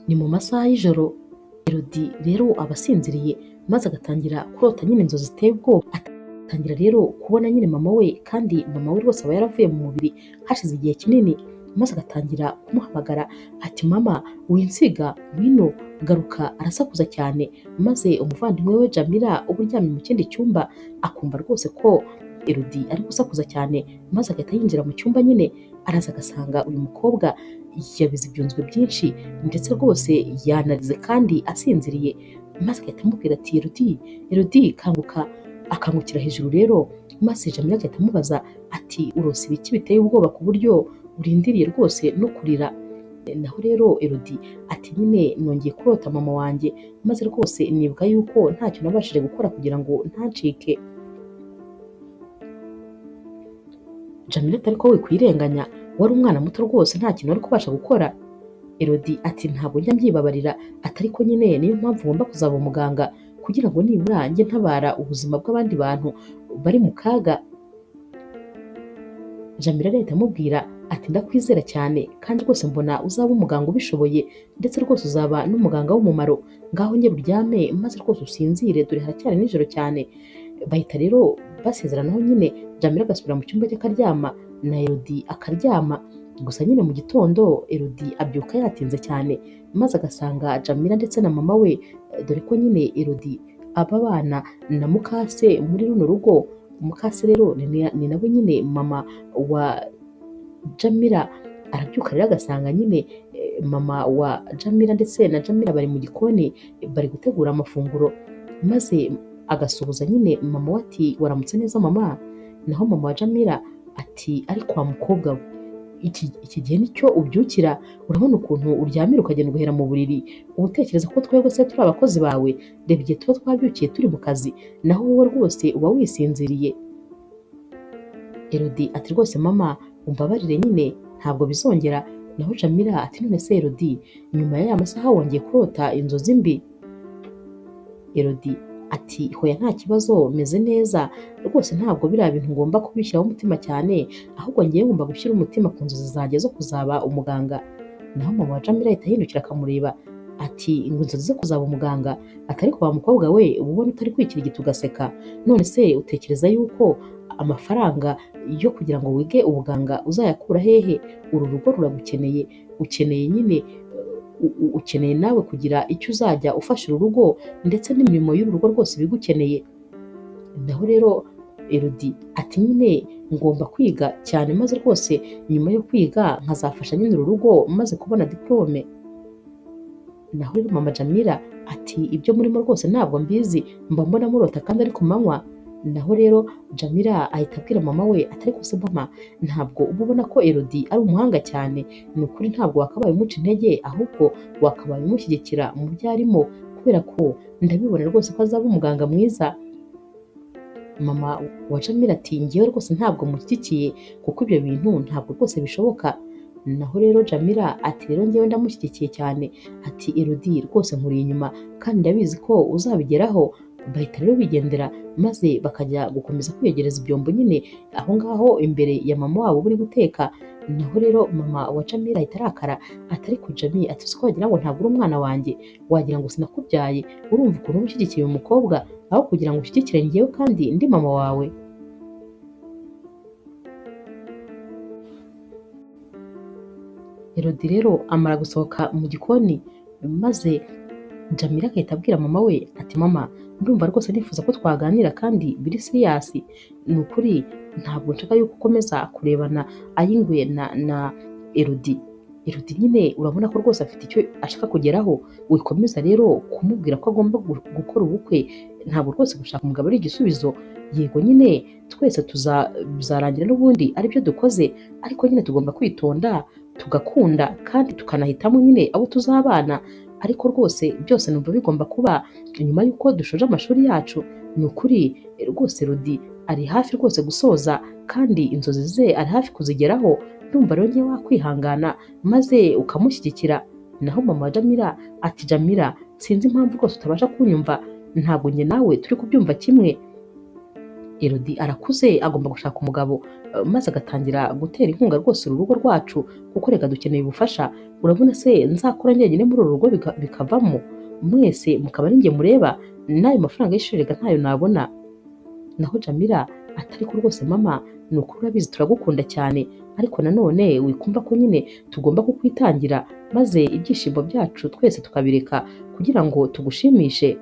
Ni mu masaha y'ijoro, Elodie rero aba asinziriye maze agatangira kurota nyine inzozi ziteye ubwoba. Atangira rero kubona nyine mama we, kandi mama we rwose aba yaravuye mu mubiri hashize igihe kinini, maze agatangira kumuhamagara ati mama winsiga, ngwino garuka. Arasakuza cyane, maze umuvandimwe we Jamila uba uryamye mu kindi cyumba akumva rwose ko Elodie ari gusakuza cyane, maze agahita yinjira mu cyumba nyine, araza agasanga uyu mukobwa yabize ibyunzwe byinshi ndetse rwose yanarize kandi asinziriye, maze agahita amubwira ati Elodie, Elodie kanguka. Akangukira hejuru rero, maze Jamila agahita amubaza ati urose ibiki biteye ubwoba ku buryo urindiriye rwose no kurira? Naho rero Elodie ati nyine nongeye kurota mama wanjye, maze rwose nibuka yuko ntacyo nabashije gukora kugira ngo ntancike. Jamila ati ariko wikwirenganya, wari umwana muto rwose nta kintu wari kubasha gukora. Elodie ati ntabwo njya mbyibabarira, ati ariko nyine niyo mpamvu ngomba kuzaba umuganga kugira ngo nibura njye ntabara ubuzima bw'abandi bantu bari mu kaga. Jamila ahita amubwira ati ndakwizera cyane kandi rwose mbona uzaba umuganga ubishoboye, ndetse rwose uzaba n'umuganga w'umumaro, ngaho ngera uryame maze rwose usinzire dore haracyari nijoro cyane. Bahita rero basezeranaho nyine, Jamila agasubira mu cyumba cye akaryama na Elodie akaryama. Gusa nyine mu gitondo Elodie abyuka yatinze cyane, maze agasanga Jamila ndetse na mama we, dore ko nyine Elodie aba abana na mukase muri runo rugo. Mukase rero ni nawe nyine mama wa Jamila. Arabyuka rero agasanga nyine mama wa Jamila ndetse na Jamila bari mu gikoni bari gutegura amafunguro, maze agasuhuza nyine mama we ati waramutse neza mama. Naho mama wa Jamila ati ariko wa mukobwa we, iki gihe nicyo ubyukira? Urabona ukuntu uryamira ukagenda ugahera mu buriri, uba utekereza ko twebwe se turi abakozi bawe? Reba igihe tuba twabyukiye turi mu kazi, naho wowe rwose uba wisinziriye. Elodie ati rwose mama umbabarire nyine ntabwo bizongera. Naho Jamila ati none se Elodie, nyuma y'aya masaha wongeye kurota inzozi mbi? Elodie ati hoya nta kibazo, meze neza rwose, ntabwo biriya bintu ngomba kubishyiraho umutima cyane, ahubwo ngiye ngomba gushyira umutima ku nzozi zanjye zo kuzaba umuganga. Naho mama wa Jamila ahita ahindukira akamureba ati ngo inzozi zo kuzaba umuganga? Ati ariko wa mukobwa we, uba ubona utari kwikirigita ugaseka, none se utekereza yuko amafaranga yo kugira ngo wige ubuganga uzayakura hehe? Uru rugo ruragukeneye, ukeneye nyine ukeneye nawe kugira icyo uzajya ufasha uru rugo, ndetse n'imirimo y'uru rugo rwose ibigukeneye. Naho rero Elodie ati nyine ngomba kwiga cyane, maze rwose nyuma yo kwiga nkazafasha nyine uru rugo maze kubona diplome. Naho rero mama Jamila ati ibyo murimo rwose ntabwo mbizi, mba mbona murota kandi ari ku manywa. Naho rero Jamila ahita abwira mama we ati ariko se mama, ntabwo uba ubona ko Elodie ari umuhanga cyane? Ni ukuri ntabwo wakabaye umuca intege, ahubwo wakabaye umushyigikira mu byo arimo, kubera ko ndabibona rwose ko azaba umuganga mwiza. Mama wa Jamila ati ngewe rwose ntabwo mushyigikiye, kuko ibyo bintu ntabwo rwose bishoboka. Naho rero Jamila ati rero ngewe ndamushyigikiye cyane, ati Elodie rwose nkuri inyuma kandi ndabizi ko uzabigeraho. Bahita rero bigendera, maze bakajya gukomeza kwiyegereza ibyombo nyine aho ngaho imbere ya mama wabo buri guteka. Naho rero mama wa Jamila ahita arakara ati ariko Jami, ati uzi ko wagira ngo ntabwo uri umwana wanjye, wagira ngo sinakubyaye, urumva ukuntu uba ushyigikiye uyu mukobwa aho kugira ngo ushyigikire njyewe kandi ndi mama wawe. Elodie rero amara gusohoka mu gikoni, maze Jamila agahita abwira mama we ati mama, ndumva rwose nifuza ko twaganira kandi biri siriyasi, ni ukuri ntabwo nshaka yuko ukomeza kurebana ay'ingwe na Elodie. Elodie nyine urabona ko rwose afite icyo ashaka kugeraho, wikomeza rero kumubwira ko agomba gukora ubukwe, ntabwo rwose gushaka umugabo ari igisubizo. Yego nyine twese tuzarangira n'ubundi aribyo dukoze, ariko nyine tugomba kwitonda tugakunda kandi tukanahitamo nyine abo tuzabana, ariko rwose byose numva bigomba kuba nyuma y'uko dushoje amashuri yacu. Ni ukuri rwose Elodie ari hafi rwose gusoza kandi inzozi ze ari hafi kuzigeraho, ndumva rero ngewe wakwihangana maze ukamushyigikira. Naho mama wa Jamila ati Jamila, sinzi impamvu rwose utabasha kunyumva, ntabwo njye nawe turi kubyumva kimwe. Elodie arakuze agomba gushaka umugabo maze agatangira gutera inkunga rwose uru rugo rwacu, kuko reka dukeneye ubufasha. Urabona se nzakora njyenyine muri uru rugo bikavamo mwese mukaba ari njye mureba, n'ayo mafaranga y'ishuri reka ntayo nabona. Naho Jamila atari ko rwose mama, ni ukuri urabizi turagukunda cyane, ariko nanone wikumva ko nyine tugomba kukwitangira maze ibyishimo byacu twese tukabireka kugira ngo tugushimishe.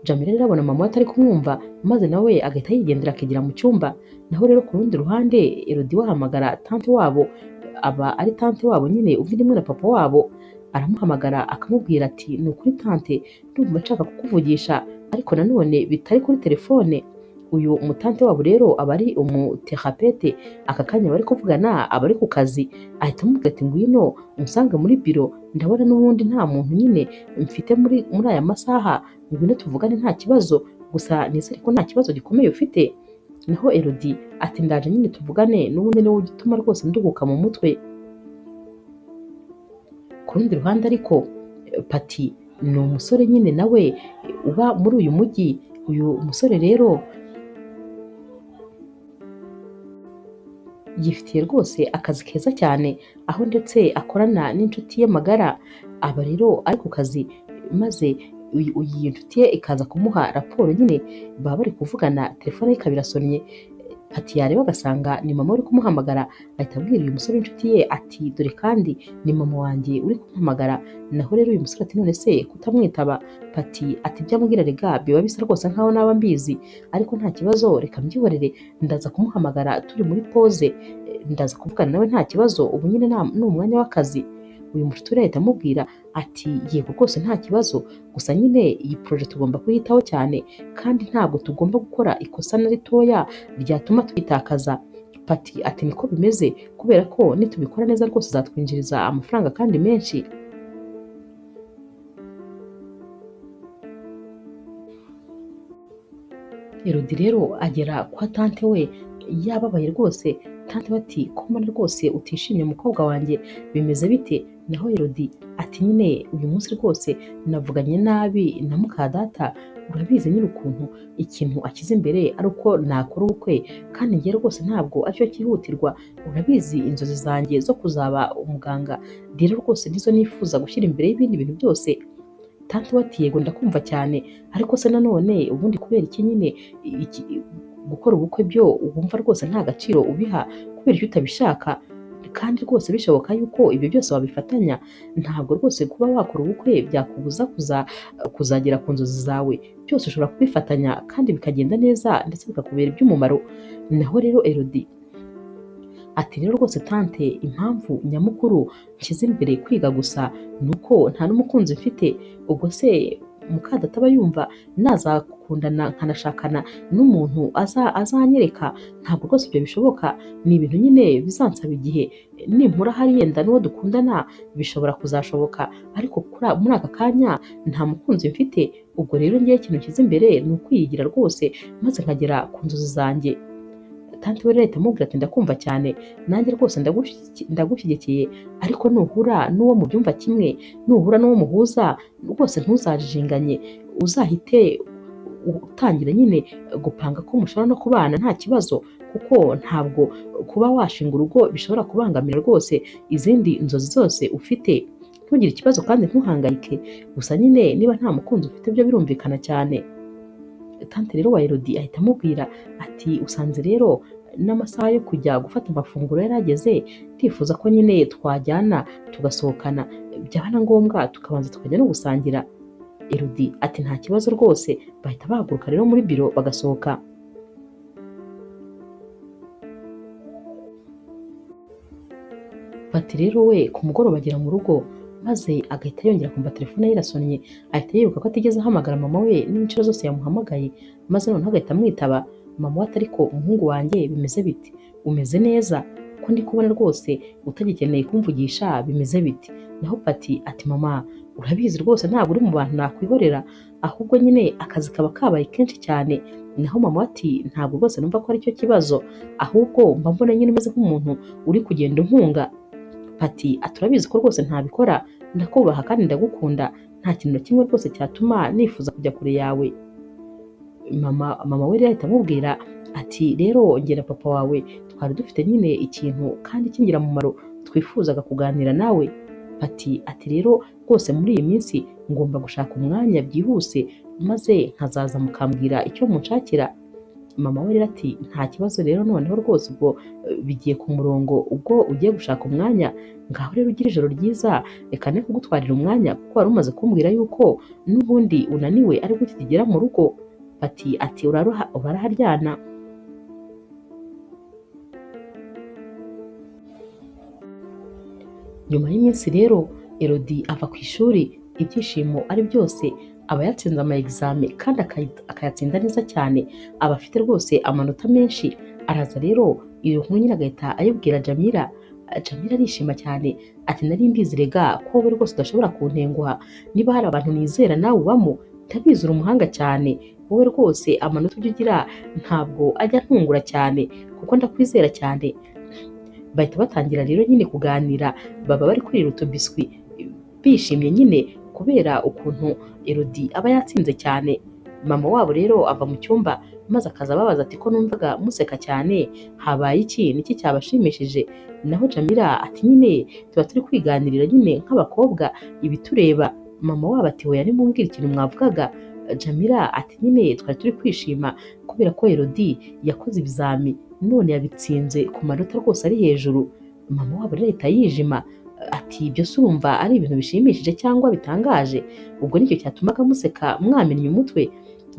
Jamila rero abona mama we atari kumwumva, maze nawe agahita yigendera akigira mu cyumba. Naho rero ku rundi ruhande Elodie we ahamagara tante wabo, aba ari tante wabo nyine uva rimwe na papa wabo, aramuhamagara akamubwira ati ni ukuri tante ndumva nshaka kukuvugisha ariko nanone bitari kuri telefone. Uyu mutante wabo rero aba ari umuterapete, aka kanya bari kuvugana aba ari ku kazi, ahita amubwira ati ngwino unsange muri biro, ndabona n'ubundi nta muntu nyine mfite muri aya masaha, ngwino tuvugane nta kibazo, gusa nizere ko nta kibazo gikomeye ufite. Naho Elodie ati ndaje nyine tuvugane, n'ubundi niwe ujya utuma rwose nduhuka mu mutwe. Ku rundi ruhande ariko Pati ni umusore nyine nawe uba muri uyu mujyi. Uyu musore rero yifitiye rwose akazi keza cyane, aho ndetse akorana n'inshuti ye magara. Aba rero ari ku kazi, maze iyi nshuti ye ikaza kumuha raporo nyine, baba bari kuvugana telefone ye ikaba irasonnye. Pati yareba agasanga ni mama uri kumuhamagara, ahita abwira uyu musore w'inshuti ye ati dore kandi ni mama wanjye uri kumuhamagara. Naho rero uyu musore ati none se kutamwitaba? Pati ati ibyo ambwira rega biba bisa rwose nkaho naba mbizi, ariko nta kibazo reka mbyihorere, ndaza kumuhamagara turi muri pause, ndaza kuvugana nawe nta kibazo, ubu nyine ni umwanya w'akazi. Uyu mushuti rero ahita amubwira ati yego rwose nta kibazo, gusa nyine iyi projet tugomba kuyitaho cyane kandi ntabwo tugomba gukora ikosa na ritoya ryatuma tuyitakaza. Pati ati niko bimeze, kubera ko nitubikora neza rwose zatwinjiriza amafaranga kandi menshi. Elodie rero agera kwa tante we yababaye rwose. Tante we ati ko mbona rwose utishimye mukobwa wanjye, bimeze bite? Naho Elodie ati nyine uyu munsi rwose navuganye nabi na mukadata, urabizi nyine ukuntu ikintu akize imbere ari uko nakora ubukwe, kandi njye rwose ntabwo aricyo cyihutirwa, urabizi inzozi zanjye zo kuzaba umuganga rero rwose nizo nifuza gushyira imbere y'ibindi bintu byose. Tante we ati yego ndakumva cyane, ariko se nanone ubundi kubera iki nyine gukora ubukwe byo wumva rwose nta gaciro ubiha, kubera icyo utabishaka, kandi rwose bishoboka yuko ibyo byose wabifatanya, ntabwo rwose kuba wakora ubukwe byakubuza kuzagera ku nzozi zawe, byose ushobora kubifatanya kandi bikagenda neza ndetse bikakubera iby'umumaro. Naho rero Elodie ati rero rwose tante, impamvu nyamukuru nshyize imbere kwiga gusa ni uko nta n'umukunzi mfite, ubwo se mukadata aba yumva nazakundana nkanashakana n'umuntu azanyereka, ntabwo rwose ibyo bishoboka, ni ibintu nyine bizansaba igihe, nimpura hari yenda n'uwo dukundana bishobora kuzashoboka, ariko muri aka kanya nta mukunzi mfite, ubwo rero ngewe ikintu nshyize imbere ni ukwiyigira rwose maze nkagera ku nzozi zanjye. Tante we rero ahita amubwira ati ndakumva cyane, nanjye rwose ndagushyigikiye, ariko nuhura n'uwo mu byumva kimwe, nuhura n'uwo muhuza rwose ntuzajijinganye, uzahite utangira nyine gupanga ko mushobora no kubana nta kibazo, kuko ntabwo kuba washinga urugo bishobora kubangamira rwose izindi nzozi zose ufite. Ntugire ikibazo kandi ntuhangayike, gusa nyine niba nta mukunzi ufite byo birumvikana cyane. Tante rero wa Elodie ahita amubwira ati usanze rero n'amasaha yo kujya gufata amafunguro yarageze, ndifuza ko nyine twajyana tugasohokana, byaba na ngombwa tukabanza tukajya no gusangira. Elodie ati nta kibazo rwose, bahita bahaguruka rero muri biro bagasohoka. Pati rero we ku mugoroba agera mu rugo, maze agahita yongera kumva telefone ye irasonnye, ahita yibuka ko atigeze ahamagara mama we n'inshuro zose yamuhamagaye, maze noneho agahita amwitaba. Mama we ati ariko umuhungu wanjye bimeze bite? Umeze neza? Ko ndi kubona rwose utagikeneye kumvugisha, bimeze bite? Naho Pati ati mama urabizi rwose ntabwo uri mu bantu nakwihorera, ahubwo nyine akazi kaba kabaye kenshi cyane. Naho mama ati ntabwo rwose numva ko aricyo kibazo, ahubwo mba mbona nyine umeze nk'umuntu uri kugenda unkunga. Pati ati urabizi ko rwose ntabikora, ndakubaha kandi ndagukunda, nta kintu na kimwe rwose cyatuma nifuza kujya kure yawe. Mama we rero ahita amubwira ati rero njye na papa wawe twari dufite nyine ikintu kandi cy'ingirakamaro twifuzaga kuganira nawe. Pati ati rero rwose muri iyi minsi ngomba gushaka umwanya byihuse maze nkazaza mukambwira icyo munshakira. Mama we rero ati nta kibazo rero, noneho rwose ubwo bigiye ku murongo, ubwo ugiye gushaka umwanya, ngaho rero ugira ijoro ryiza, reka ne kugutwarira umwanya kuko wari umaze kumbwira yuko n'ubundi unaniwe aribwo ukigera mu rugo. Pati ati uraraharyana. Nyuma y'iminsi rero Elodie ava ku ishuri ibyishimo ari byose, aba yatsinze ama examen kandi akayatsinda neza cyane, aba afite rwose amanota menshi. Araza rero iyo nkuru nyine agahita ayibwira Jamila. Jamila arishima cyane ati nari mbizi rega ko wowe rwose udashobora kuntenguha, niba hari abantu nizera nawe ubamo, ndabizi uri umuhanga cyane, wowe rwose amanota ujya ugira ntabwo ajya antungura cyane kuko ndakwizera cyane. Bahita batangira rero nyine kuganira, baba bari kurira utubiswi bishimye nyine kubera ukuntu Elodie aba yatsinze cyane. Mama wabo rero ava mu cyumba maze akaza ababaza ati ko numvaga museka cyane, habaye iki, niki cyabashimishije? Naho Jamila ati nyine tuba turi kwiganirira nyine nk'abakobwa ibitureba. Mama wabo ati hoya nimumbwire ikintu mwavugaga. Jamila ati nyine twari turi kwishima kubera ko Elodie yakoze ibizami none yabitsinze ku manota rwose ari hejuru. Mama wabo rero ahita yijima ati ibyo se urumva ari ibintu bishimishije cyangwa bitangaje? Ubwo nicyo cyatumaga museka mwamennye umutwe.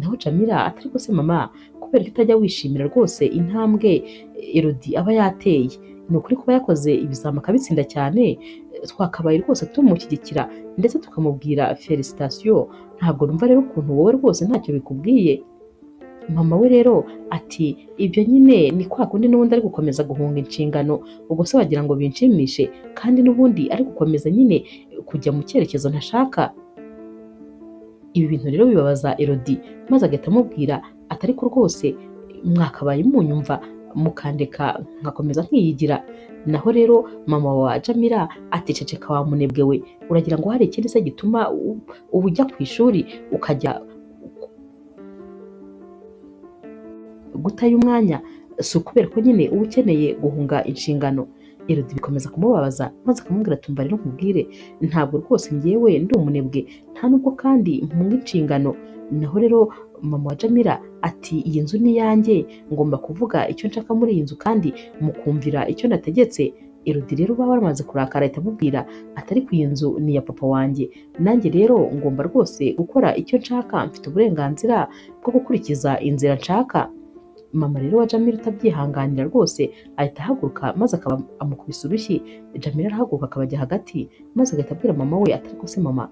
Naho Jamila ati ariko se mama, kubera ko utajya wishimira rwose intambwe Elodie aba yateye, ni ukuri kuba yakoze ibizami akabitsinda cyane, twakabaye rwose tumushyigikira ndetse tukamubwira felicitation, ntabwo numva rero ukuntu wowe rwose ntacyo bikubwiye. Mama we rero ati ibyo nyine ni kwa kundi n'ubundi ari gukomeza guhunga inshingano, ubwo se wagira ngo binshimishe kandi n'ubundi ari gukomeza nyine kujya mu cyerekezo ntashaka. Ibi bintu rero bibabaza Elodie maze agahita amubwira ati ariko rwose mwakabaye munyumva mukandeka nkakomeza nkiyigira. Naho rero mama wa Jamila ati ceceka wa munebwe we, uragira ngo hari ikindi se gituma uba ujya ku ishuri ukajya gutayo umwanya? Si ukubera ko nyine uba ukeneye guhunga inshingano. Elodie bikomeza kumubabaza maze akamubwira ati umva rero nkubwire, ntabwo rwose njyewe ndi umunebwe, nta nubwo kandi mpunga inshingano. Naho rero mama wa Jamila ati iyi nzu ni iyanjye, ngomba kuvuga icyo nshaka muri iyi nzu kandi mukumvira icyo nategetse. Elodie rero baba baramaze kurakara ahita amubwira ati ariko iyi nzu ni iya papa wanjye, nanjye rero ngomba rwose gukora icyo nshaka, mfite uburenganzira bwo gukurikiza inzira nshaka. Mama rero wa Jamila utabyihanganira rwose ahita ahaguruka maze akaba amukubise urushyi. Jamila arahaguruka akabajya hagati maze agahita abwira mama we ati ariko se mama,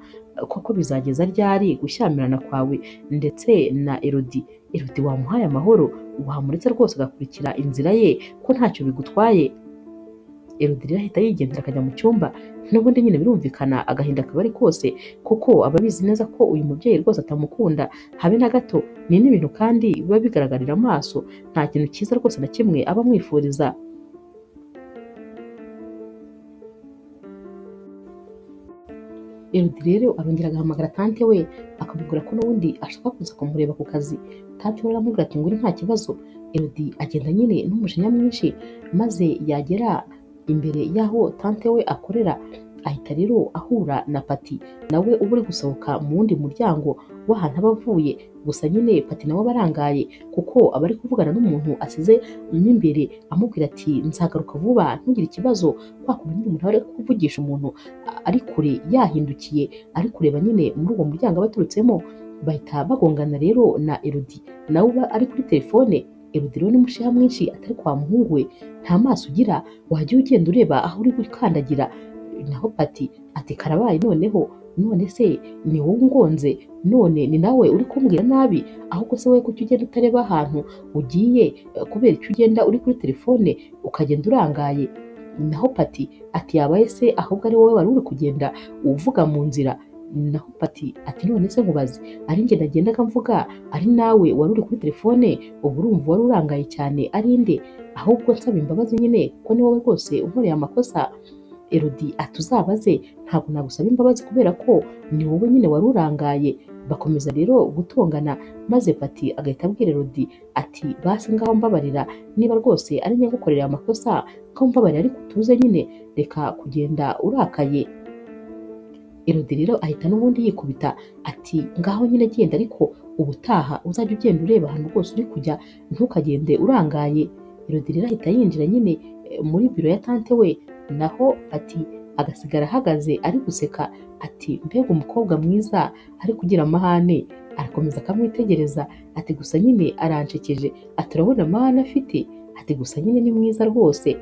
koko bizageza ryari gushyamirana kwawe ndetse na Elodie? Elodie wamuhaye amahoro, wamuretse rwose agakurikira inzira ye ko ntacyo bigutwaye. Elodie rero ahita yigendera akajya mu cyumba, n'ubundi nyine birumvikana agahinda kaba ari kose kuko aba abizi neza ko uyu mubyeyi rwose atamukunda habe na gato. Ni n'ibintu kandi biba bigaragarira amaso, nta kintu cyiza rwose na kimwe aba amwifuriza. Elodie rero arongera agahamagara tante we akamubwira ko n'ubundi ashaka kuza kumureba ku kazi. Tante we aramubwira ati ngwino nta kibazo. Elodie agenda nyine n'umujinya mwinshi maze yagera imbere y'aho tante we akorera ahita rero ahura na Pati nawe uba uri gusohoka mu wundi muryango w'ahantu aba avuye. Gusa nyine Pati nawe aba arangaye kuko aba ari kuvugana n'umuntu asize mo imbere amubwira ati nzagaruka vuba ntugire ikibazo. Kwa kuntu nyine umuntu aba ari kuvugisha umuntu ari kure yahindukiye ari kureba nyine muri uwo muryango aba aturutsemo. Bahita bagongana rero na Elodie nawe uba ari kuri telefone. Elodie rero n'umushiha mwinshi atari kwa muhungu we, nta maso ugira, wajya ugenda ureba aho uri gukandagira. Naho Pati ati karabaye noneho, none se ni wowe ungonze, none ni nawe uri kumbwira nabi, ahubwo se wowe kuki ugenda utareba ahantu ugiye, kubera icyo ugenda uri kuri telefone ukagenda urangaye. Naho Pati ati yabaye se ahubwo ari wowe wari uri kugenda uvuga mu nzira. Naho Pati ati none se nkubaze, ari njye nagendaga mvuga, ari nawe wari uri kuri telefone, ubu urumva wari urangaye cyane ari nde? Ahubwo nsaba imbabazi nyine ko ni wowe rwose unkoreye amakosa. Elodie ati uzabaze ntabwo nagusaba imbabazi kubera ko ni wowe nyine wari urangaye. Bakomeza rero gutongana maze Pati agahita abwira Elodie ati basi ngaho mbabarira niba rwose ari njye ngukorera amakosa ngaho mbabarira ariko utuze nyine reka kugenda urakaye. Elodie rero ahita n'ubundi yikubita ati ngaho nyine genda ariko ubutaha uzajya ugenda ureba ahantu rwose uri kujya ntukagende urangaye. Elodie rero ahita yinjira nyine muri biro ya tante we, naho Pati agasigara ahagaze ari guseka ati mbega umukobwa mwiza ari kugira amahane. Arakomeza akamwitegereza ati gusa nyine aranshekeje, ati urabona amahane afite, ati gusa nyine ni mwiza rwose.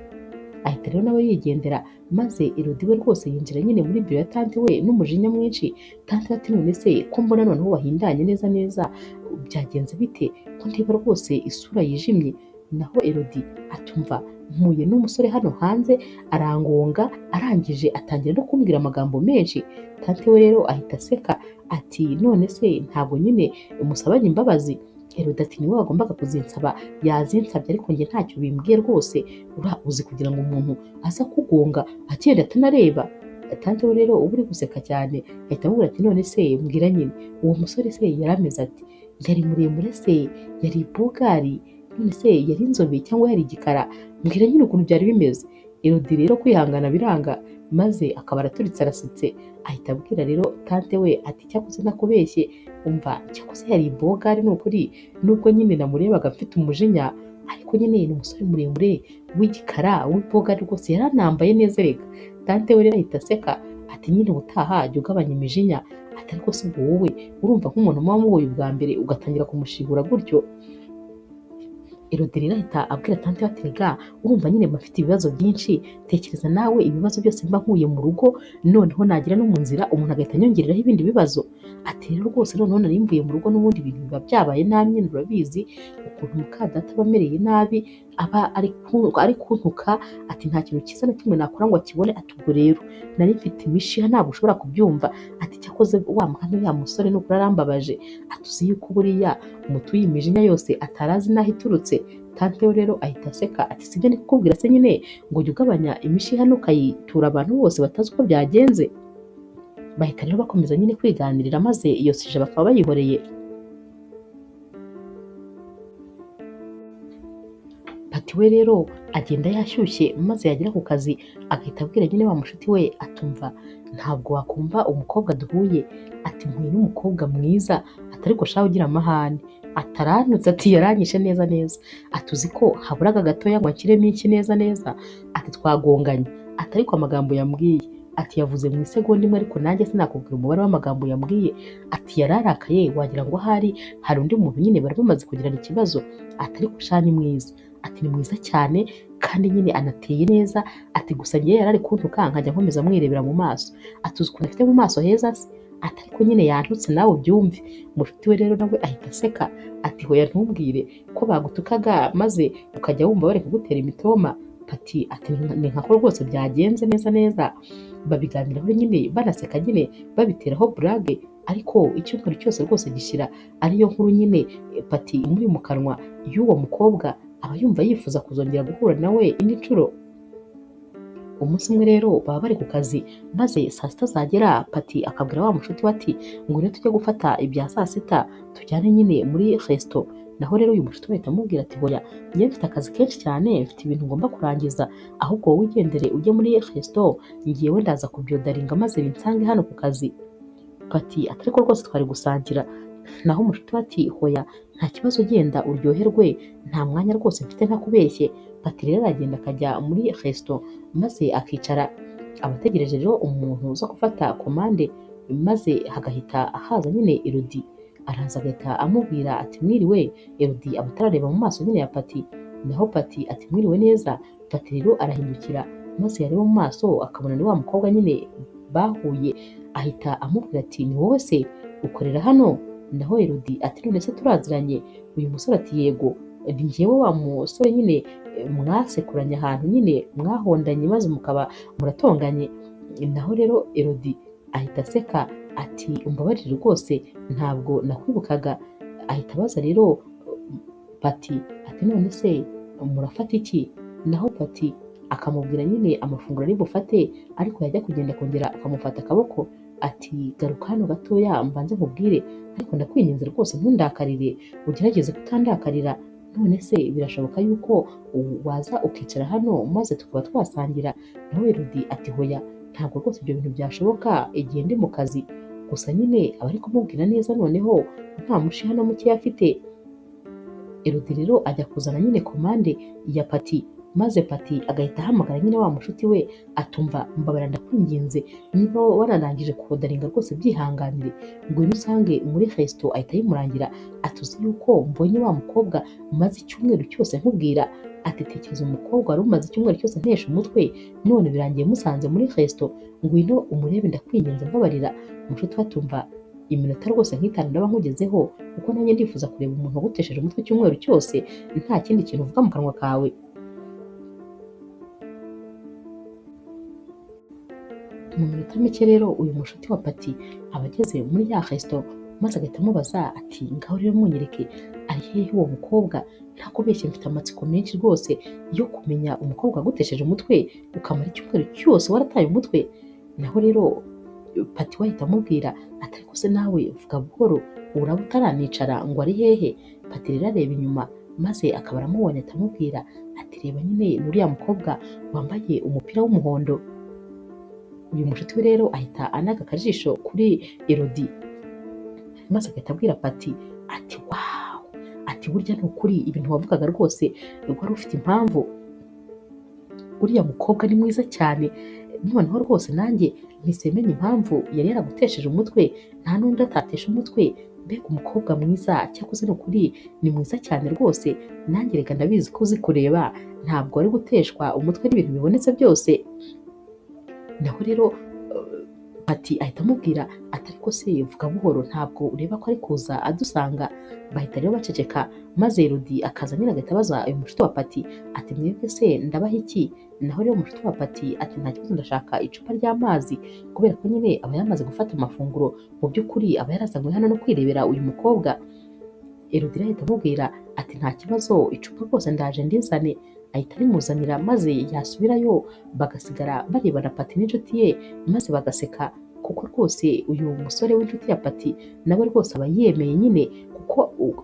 Ahita rero nawe yigendera maze Elodie we rwose yinjira nyine muri biro ya tante we n'umujinya mwinshi. Tante we ati none se ko mbona noneho wahindanye neza neza byagenze bite ko ndeba rwose isura yijimye? Naho Elodie atumva mpuye n'umusore hano hanze arangonga arangije atangira no kumbwira amagambo menshi. Tante we rero ahita aseka ati none se ntabwo nyine musabanye imbabazi? Elodie ati niwe wagombaga kuzinsaba yazinsabye ariko njye ntacyo bimbwiye rwose, uzi kugira ngo umuntu aza kugonga agenda atanareba. Tante we rero uba uri guseka cyane ahita amubwira ati none se mbwira nyine uwo musore se yari ameze ati yari muremure se yari bogari none se yari inzobe cyangwa yari igikara mbwira nyine ukuntu byari bimeze. Elodie rero kwihangana biranga maze akaba araturitse arasetse ahita abwira rero tante we ati cyakoze nakubeshye umva cyakoze yari bogari ni ukuri nubwo nyine namurebaga mfite umujinya ariko nyine ni umusore muremure w'igikara w'ibogari rwose yaranambaye neza reka. Tante we rero ahita aseka ati nyine ubutaha jya ugabanya imijinya, ati ariko si ubwo wowe urumva nk'umuntu muba muhuye ubwa mbere ugatangira kumushigura gutyo. Elodie rero ahita abwira tante we ati rega urumva nyine mba mfite ibibazo byinshi, tekereza nawe ibibazo byose mba nkuye mu rugo noneho nagira no mu nzira umuntu agahita anyongereraho ibindi bibazo. Ati rero rwose noneho nari mvuye mu rugo n'ubundi ibintu biba byabaye nabi nyine urabizi ukuntu mukadata aba amereye nabi aba ari kuntuka, ati nta kintu cyiza na kimwe nakora ngo akibone, ati ubwo rero nari mfite imishiha ntabwo ushobora kubyumva, ati cyakoze wa mwana uriya musore nukuri arambabaje, ati uzi yuko buriya mutuye imijinya yose atarazi n'aho iturutse. Tante we rero ahita aseka ati sibyo ndi kukubwira se nyine ngo jya ugabanya imishiha ntukayitura abantu bose batazi uko byagenze. Bahita rero bakomeza nyine kwiganirira maze iyo sije bakaba bayihoreye. Pati we rero agenda yashyushye maze yagera ku kazi agahita abwira nyine wa mushuti we atumva ntabwo wakumva umukobwa duhuye, ati mpuye n'umukobwa mwiza ati ariko shawe ugira amahane, atarantutse ati yaranyishe neza neza, ati uzi ko haburaga gatoya ngo anshyiremo iki neza neza, ati twagonganye, ati ariko amagambo yambwiye ati yavuze mu isegonda imwe ariko nanjye sinakubwira umubare w'amagambo yambwiye, ati yararakaye wagira ngo ahari hari undi muntu nyine bari bamaze kugirana ikibazo, ati ariko sha ni mwiza, ati ni mwiza cyane kandi nyine anateye neza, ati gusa ngewe yarari kuntuka nkajya nkomeza mwirebera mu maso, ati uzi ukuntu afite mu maso heza se, ati ariko nyine yantutse nawe ubyumve. Mushuti we rero nawe ahita aseka ati hoya ntumbwire ko bagutukaga maze ukajya wumva bari kugutera imitoma. Pati ati ni nkako rwose byagenze neza neza. Babiganiraho nyine banaseka nyine babiteraho burage, ariko icyumweru cyose rwose gishira ariyo nkuru nyine Pati imuri mu kanwa y'uwo mukobwa, aba yumva yifuza kuzongera guhura nawe indi nshuro. Umunsi umwe rero baba bari ku kazi maze saa sita zagera Pati akabwira wa mushuti we ati ngwino tujye gufata ibya saa sita tujyane nyine muri resto. Naho rero uyu mushuti we ahita amubwira ati hoya njye mfite akazi kenshi cyane mfite ibintu ngomba kurangiza, ahubwo wowe ugendere ujye muri resto ngewe ndaza kubyodaringa maze binsange hano ku kazi. Pati ati ariko rwose twari gusangira. Naho umushuti we ati hoya nta kibazo genda uryoherwe nta mwanya rwose mfite ntakubeshye. Pati rero aragenda akajya muri resto maze akicara abategereje rero umuntu uza gufata komande, maze hagahita haza nyine Elodie. Araza agahita amubwira ati mwiriwe. Elodie aba atarareba mu maso nyine ya Pati, naho Pati ati mwiriwe neza. Pati rero arahindukira maze yareba mu maso akabona ni wa mukobwa nyine bahuye, ahita amubwira ati ni wowe se ukorera hano? Naho Elodie ati none se turaziranye? Uyu musore ati yego ni njyewe wa musore nyine mwasekuranye ahantu nyine mwahondanye maze mukaba muratonganye. Naho rero Elodie ahita aseka ati umbabarire rwose ntabwo nakwibukaga. Ahita abaza rero Pati ati none se murafata iki? Naho Pati akamubwira nyine amafunguro ari bufate, ariko yajya kugenda akongera akamufata akaboko ati garuka hano gatoya mbanze nkubwire, ariko ndakwinginze rwose ntundakarire, ugerageze kutandakarira. None se birashoboka yuko waza ukicara hano maze tukaba twasangira? Nawe Elodie ati hoya, ntabwo rwose ibyo bintu byashoboka igihe ndi mu kazi. Gusa nyine aba ari kumubwira neza, noneho nta mushiha na mukeya afite. Elodie rero ajya kuzana nyine komande ya Pati, maze Pati agahita ahamagara nyine wa mushuti we atumva mbabara ndakwinginze, niba wararangije kodaringa rwose byihanganire, ngwino usange muri resto. Ahita ayimurangira atuzi yuko mbonye wa mukobwa maze icyumweru cyose nkubwira, ati tekereza umukobwa wari umaze icyumweru cyose ntesha umutwe, none birangiye musanze muri resto, ngwino umurebe ndakwinginze mbabarira. Mushuti we atumva iminota rwose nk'itanu ndaba nkugezeho, kuko nanjye ndifuza kureba umuntu wagutesheje umutwe icyumweru cyose nta kindi kintu uvuga mu kanwa kawe. Mu minota mike rero uyu mushuti wa Pati aba ageze muri ya resto, maze agahita amubaza ati ngaho rero munyereke ari hehe uwo mukobwa, ntakubeshye mfite amatsiko menshi rwose yo kumenya umukobwa wagutesheje umutwe ukamara icyumweru cyose warataye umutwe. Naho rero Pati we ahita amubwira ati ariko se nawe vuga buhoro, uraba utaranicara ngo ari hehe? Pati rero areba inyuma maze akaba aramubonye, atamubwira ati reba nyine ni uriya mukobwa wambaye umupira w'umuhondo. Uyu mushuti we rero ahita anaga akajisho kuri Elodie, maze agahita abwira Pati ati wow, ati burya ni ukuri ibintu wavugaga rwose wari ufite impamvu, uriya mukobwa ni mwiza cyane, noneho rwose nanjye mpise menya impamvu yari yaragutesheje umutwe, nta n'undi atatesha umutwe, mbega umukobwa mwiza, cyakoze ni ukuri ni mwiza cyane rwose, nanjye reka ndabizi ko uzi kureba, ntabwo wari guteshwa umutwe n'ibintu bibonetse byose. Naho rero Pati ahita amubwira ati ariko se vuga buhoro, ntabwo ureba ko ari kuza adusanga. Bahita rero baceceka, maze Elodie akaza nyine agahita abaza uyu mushuti wa Pati ati mwebwe se ndabaha iki? Naho rero umushuti wa Pati ati nta kibazo ndashaka icupa ry'amazi, kubera ko nyine aba yamaze gufata amafunguro, mu by'ukuri aba yarazanywe hano no kwirebera uyu mukobwa. Elodie ahita amubwira ati nta kibazo, icupa rwose ndaje ndizane. Ahita arimuzanira, maze yasubirayo bagasigara barebana Pati n'inshuti ye, maze bagaseka, kuko rwose uyu musore w'inshuti ya Pati nawe rwose aba yemeye nyine, kuko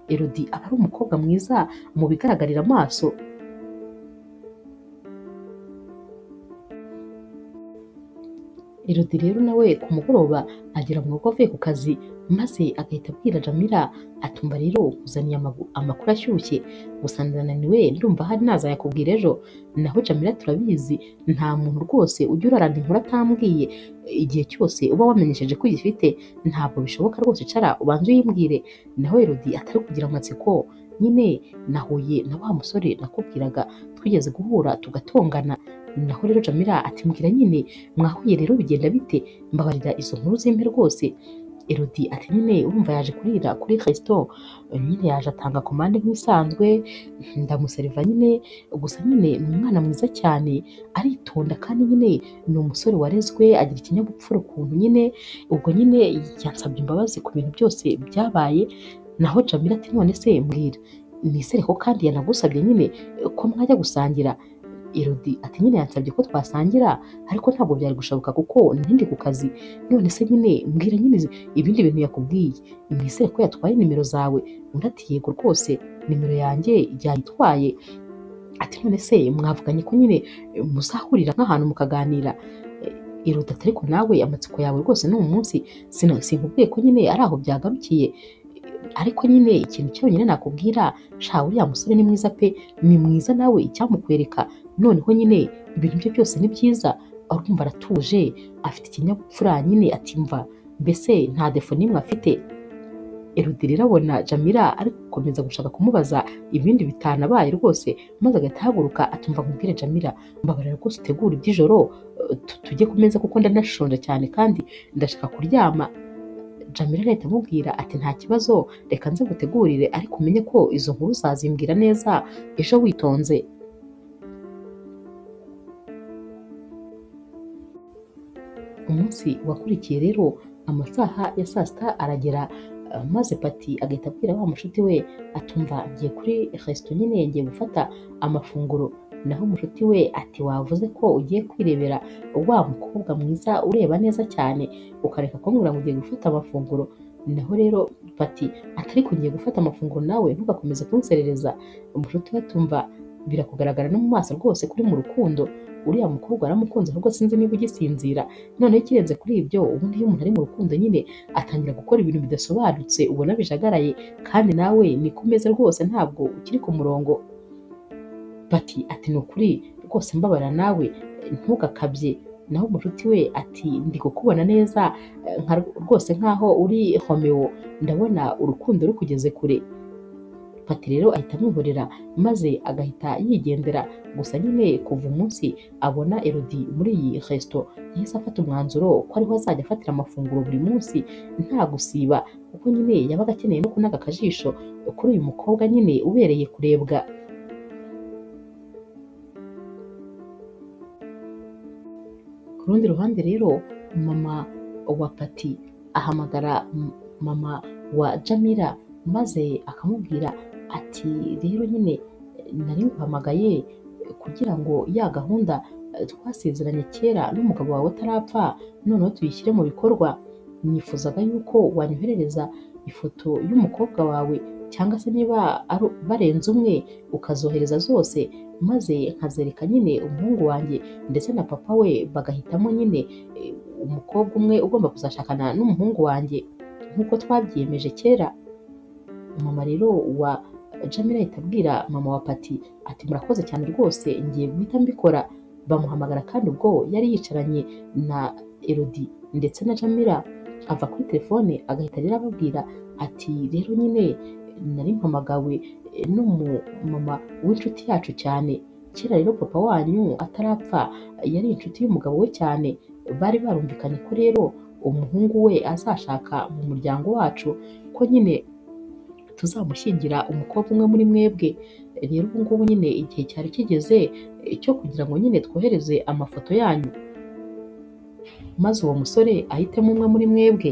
Elodie aba ari umukobwa mwiza mu bigaragarira amaso. Elodie rero nawe ku mugoroba agera mu rugo avuye ku kazi, maze agahita abwira Jamila atumva rero nkuzaniye amakuru ashyushye, gusa ndananiwe ndumva hari nazayakubwira ejo. Naho Jamila turabizi nta muntu rwose ujya urarana inkuru atambwiye, igihe cyose uba wamenyesheje ko uyifite ntabwo bishoboka rwose, icara ubanze uyimbwire. Naho Elodie atari kugira amatsiko, nyine nahuye na wa musore nakubwiraga twigeze guhura tugatongana. Naho rero Jamila ati mbwira nyine mwahuye rero bigenda bite, mbabarira izo nkuru zimpe rwose. Elodie ati nyine urumva yaje kurira kuri resto, nyine yaje atanga komande nk'ibisanzwe, ndamuseriva nyine, gusa nyine ni umwana mwiza cyane, aritonda kandi nyine ni umusore warezwe, agira ikinyabupfura ukuntu nyine, ubwo nyine yansabye imbabazi ku bintu byose byabaye. Naho Jamila ati none se mbwira, nizere ko kandi yanagusabye nyine ko mwajya gusangira. Elodie ati nyine yansabye ko twasangira, ariko ntabwo byari gushoboka kuko ntindi ku kazi. None se nyine mbwira nyine ibindi bintu yakubwiye, nizere ko yatwaye nimero zawe. Undi ati yego rwose nimero yanjye yayitwaye. Ati none se mwavuganye ko nyine muzahurira nk'ahantu mukaganira? Elodie ati ariko nawe amatsiko yawe rwose ni umunsi, sinkubwiye ko nyine ari aho byagarukiye, ariko nyine ikintu cyonyine nakubwira, sha uriya musore ni mwiza pe, ni mwiza nawe icyamukwereka, noneho nyine ibintu bye byose ni byiza, urumva aratuje, afite ikinyabupfura nyine, atimva mbese nta defo n'imwe afite. Elodie rero abona Jamila ari gukomeza gushaka kumubaza ibindi bitanabaye rwose, maze agahita ahaguruka atumva nkubwire Jamila, mbabarira rwose utegure iby'ijoro tujye ku meza kuko ndanashonje cyane kandi ndashaka kuryama. Jamila ahita amubwira ati nta kibazo reka nze ngutegurire, ariko umenye ko izo nkuru uzazimbwira neza ejo witonze. Umunsi wakurikiye rero amasaha ya saa sita aragera, maze Pati agahita abwira wa mushuti we atumva ngiye kuri resto nyine ngiye gufata amafunguro. Naho mushuti we ati wavuze ko ugiye kwirebera wa mukobwa mwiza ureba neza cyane, ukareka kumbwira ngo ugiye gufata amafunguro. Naho rero Pati ati ariko ngiye gufata amafunguro nawe ntugakomeze kunserereza. Umushuti we atumva birakugaragara no mu maso rwose kuri mu rukundo, uriya mukobwa aramukunze ahubwo sinzi niba ugisinzira. Noneho ikirenze kuri ibyo, ubundi iyo umuntu ari mu rukundo nyine atangira gukora ibintu bidasobanutse ubona bijagaraye, kandi nawe niko umeze rwose ntabwo ukiri ku murongo. Pati ati ni ukuri rwose mbabara nawe ntugakabye. Naho umushuti we ati ndi kukubona neza rwose nkaho uri Romeo, ndabona urukundo rukugeze kure. Pati rero ahita amwihorera maze agahita yigendera. Gusa nyine kuva umunsi abona Elodie muri iyi resto yahise afata umwanzuro ko ariho azajya afatira amafunguro buri munsi nta gusiba, kuko nyine yabaga akeneye no kunaga akajisho kuri uyu mukobwa nyine ubereye kurebwa. Ku rundi ruhande rero mama wa Pati ahamagara mama wa Jamila maze akamubwira ati rero nyine nari nguhamagaye kugira ngo ya gahunda twasezeranye kera n'umugabo wawe atarapfa noneho tuyishyire mu bikorwa. Nifuzaga yuko wanyoherereza ifoto y'umukobwa wawe, cyangwa se niba barenze umwe ukazohereza zose, maze nkazereka nyine umuhungu wanjye ndetse na papa we bagahitamo nyine umukobwa umwe ugomba kuzashakana n'umuhungu wanjye nk'uko twabyiyemeje kera. Mama rero wa Jamila ahita abwira mama wa Pati ati murakoze cyane rwose ngiye guhita mbikora. Bamuhamagara kandi ubwo yari yicaranye na Elodie ndetse na Jamila, ava kuri telefone agahita rero ababwira ati rero nyine nari mpamagawe n'umumama w'inshuti yacu cyane, kera rero papa wanyu atarapfa yari inshuti y'umugabo we cyane, bari barumvikanye ko rero umuhungu we azashaka mu muryango wacu, ko nyine tuzamushyingira umukobwa umwe muri mwebwe. Rero ubu ngubu nyine igihe cyari kigeze cyo kugira ngo nyine twohereze amafoto yanyu, maze uwo musore ahitemo umwe muri mwebwe.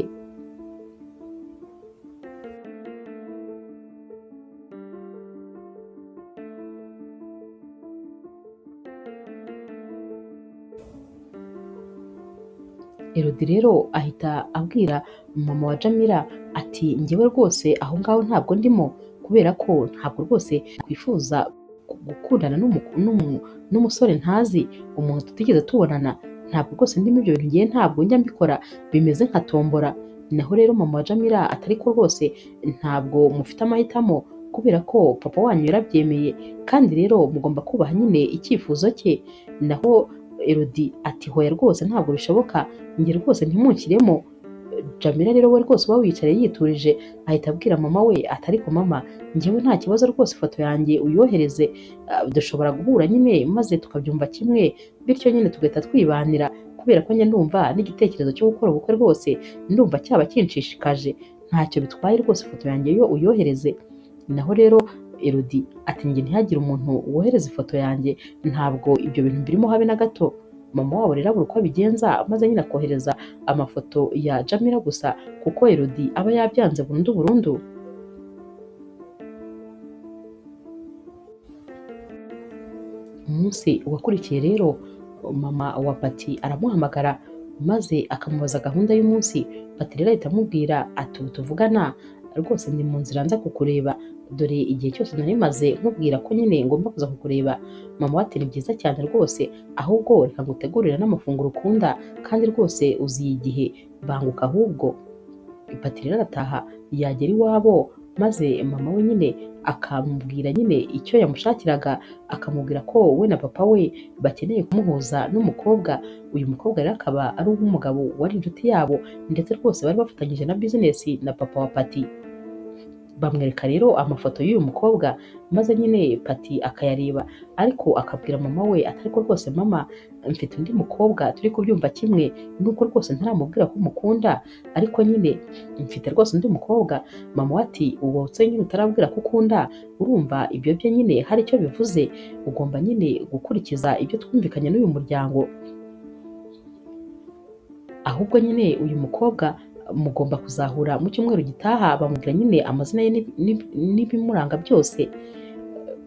Elodie rero ahita abwira mama wa Jamila ati njyewe rwose aho ngaho ntabwo ndimo, kubera ko ntabwo rwose twifuza gukundana n'umusore ntazi, umuntu tutigeze tubonana, ntabwo rwose ndimo ibyo bintu, ngiye ntabwo njya mbikora, bimeze nka tombora. Naho rero mama wa Jamila atari ko rwose ntabwo mufite amahitamo, kubera ko papa wanyu yarabyemeye, kandi rero mugomba kubaha nyine icyifuzo cye. Naho Elodie ati hoya rwose ntabwo bishoboka, njye rwose ntimunshyiremo. Jamila rero we rwose uba wicaye yiturije ahita abwira mama we ati ariko mama njyewe nta kibazo rwose, ifoto yanjye uyohereze, dushobora guhura nyine maze tukabyumva kimwe, bityo nyine tugahita twibanira, kubera ko njye ndumva n'igitekerezo cyo gukora ubukwe rwose ndumva cyaba kinshishikaje, ntacyo bitwaye rwose ifoto yanjye yo uyohereze. Naho rero Elodie ati njye ntihagire umuntu wohereza ifoto yanjye, ntabwo ibyo bintu birimo habe na gato. Mama wabo rero abura uko abigenza maze nyine akohereza amafoto ya Jamila gusa, kuko Elodie aba yabyanze burundu burundu. Umunsi wakurikiye rero mama wa Pati aramuhamagara maze akamubaza gahunda y'umunsi. Pati rero ahita amubwira ati ubu tuvugana rwose ndi mu nzira nza kukureba, dore igihe cyose nari maze nkubwira ko nyine ngomba kuza kukureba. Mama we ati ni byiza cyane rwose, ahubwo reka ngutegurire n'amafunguro ukunda, kandi rwose uziye igihe, banguka ahubwo. Pati rero arataha yagera iwabo maze mama we nyine akamubwira nyine icyo yamushakiraga, akamubwira ko we na papa we bakeneye kumuhuza n'umukobwa. Uyu mukobwa rero akaba ari uw'umugabo wari inshuti yabo, ndetse rwose bari bafatanyije na bizinesi na papa wa Pati. Bamwereka rero amafoto y'uyu mukobwa maze nyine Pati akayareba, ariko akabwira mama we ati ariko rwose mama mfite undi mukobwa turi kubyumva kimwe, nubwo rwose ntaramubwira ko mukunda, ariko nyine mfite rwose undi mukobwa. Mama we ati uwo se nyine utarabwira ko ukunda, urumva ibyo bye nyine hari icyo bivuze, ugomba nyine gukurikiza ibyo twumvikanye n'uyu muryango, ahubwo nyine uyu mukobwa mugomba kuzahura mu cyumweru gitaha. Bamubwira nyine amazina ye n'ibimuranga byose.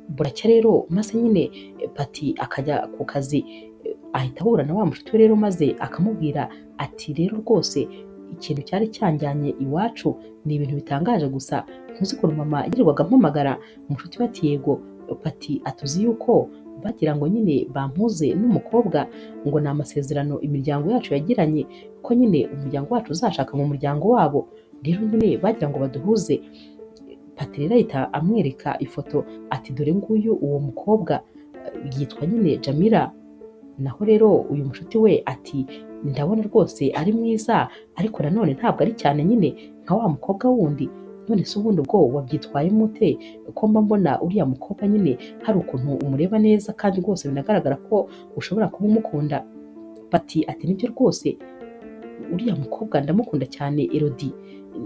Buracya rero maze nyine Pati akajya ku kazi, ahita ahura na wa mushuti we rero maze akamubwira ati rero rwose ikintu cyari cyanjyanye iwacu ni ibintu bitangaje gusa, ntuzi ukuntu mama yirirwaga ampamagara. Umushuti we ati yego. Pati atuzi yuko bagira ngo nyine bampuze n'umukobwa, ngo ni amasezerano imiryango yacu yagiranye ko nyine umuryango wacu uzashaka mu muryango wabo, rero nyine bagira ngo baduhuze. Pati rero ahita amwereka ifoto ati dore nguyu uwo mukobwa yitwa nyine Jamila. Naho rero uyu mushuti we ati ndabona rwose ari mwiza, ariko nanone ntabwo ari cyane nyine nka wa mukobwa wundi. None se ubundi ubwo wabyitwayemo ute ko mba mbona uriya mukobwa nyine hari ukuntu umureba neza kandi rwose binagaragara ko ushobora kuba umukunda. Pati ati nibyo rwose uriya mukobwa ndamukunda cyane Elodie,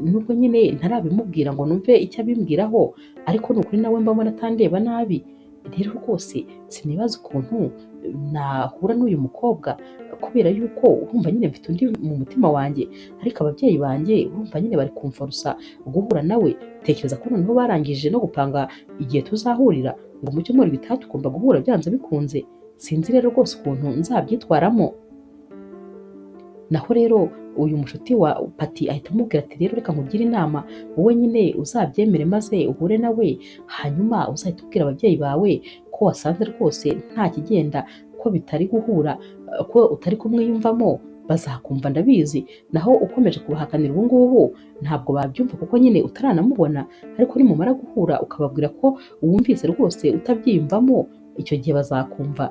nubwo nyine ntarabimubwira ngo numve icyo abimbwiraho, ariko ni ukuri nawe mba mbona atandeba nabi. Rero rwose sinibaza ukuntu nahura n'uyu mukobwa kubera yuko urumva nyine mfite undi mu mutima wanjye, ariko ababyeyi banjye urumva nyine bari kumforusa guhura nawe. Tekereza ko noneho barangije no gupanga igihe tuzahurira, ngo mu cyumweru gitaha tugomba guhura byanze bikunze. Sinzi rero rwose ukuntu nzabyitwaramo. Naho rero uyu mushuti wa Pati ahita amubwira ati rero reka nkugire inama, wowe nyine uzabyemere maze uhure nawe, hanyuma uzahita ubwira ababyeyi bawe ko wasanze rwose nta kigenda, ko bitari guhura, ko utari kumwiyumvamo, bazakumva ndabizi. Naho ukomeje kubahakanira ubu ngubu ntabwo babyumva kuko nyine utaranamubona, ariko nimumara guhura ukababwira ko wumvise rwose utabyiyumvamo, icyo gihe bazakumva.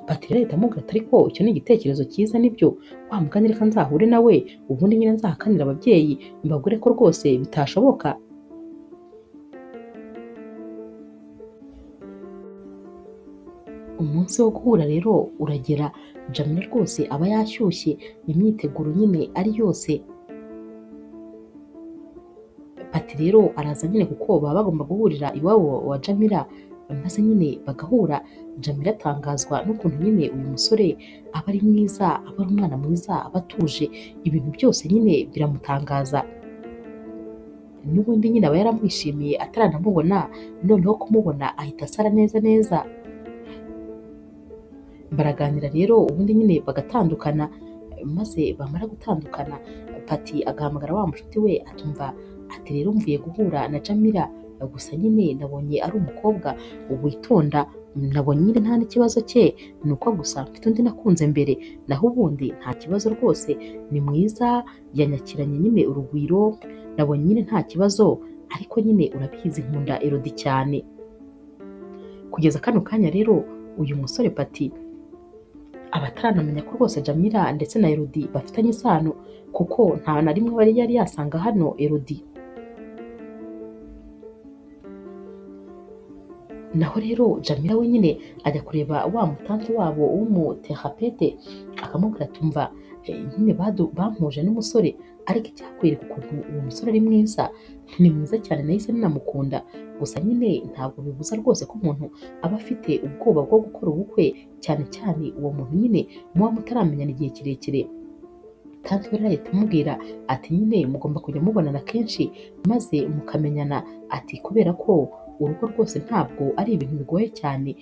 Pati rero ahita amubwira ati ariko icyo ni igitekerezo cyiza nibyo, wa mugani reka nzahure nawe, ubundi nyine nzahakanira ababyeyi mbabwire ko rwose bitashoboka. Umunsi wo guhura rero uragera, Jamila rwose aba yashyushye, imyiteguro nyine ari yose. Pati rero araza nyine kuko baba bagomba guhurira iwabo wa Jamila, maze nyine bagahura. Jamila atangazwa n'ukuntu nyine uyu musore aba ari mwiza, aba ari umwana mwiza, aba atuje, ibintu byose nyine biramutangaza. N'ubundi nyine aba yaramwishimiye ataranamubona, noneho kumubona ahita asara neza neza. Baraganira rero ubundi nyine bagatandukana, maze bamara gutandukana Pati agahamagara wa mushuti we atumva ati rero mvuye guhura na Jamila, gusa nyine nabonye ari umukobwa witonda, nabonye nyine nta n'ikibazo cye, ni uko gusa mfite undi nakunze mbere, naho ubundi nta kibazo rwose, ni mwiza, yanyakiranye nyine urugwiro, nabonye nyine nta kibazo, ariko nyine urabizi nkunda Elodie cyane. Kugeza kano kanya rero uyu musore Pati aba ataranamenya ko rwose Jamila ndetse na Elodie bafitanye isano, kuko nta na rimwe yari yari yasanga hano Elodie. Naho rero Jamila we nyine ajya kureba wa mutante wabo w'umuterapete, akamubwira ati umva nyine bampuje n'umusore, ariko icyakwereka ukuntu uwo musore ari mwiza, ni mwiza cyane nahise ninamukunda, gusa nyine ntabwo bibuza rwose ko umuntu aba afite ubwoba bwo gukora ubukwe, cyane cyane uwo muntu nyine muba mutaramenyana igihe kirekire. Tante we rero ahita amubwira ati nyine mugomba kujya mubonana kenshi maze mukamenyana, ati kubera ko urugo rwose ntabwo ari ibintu bigoye cyane,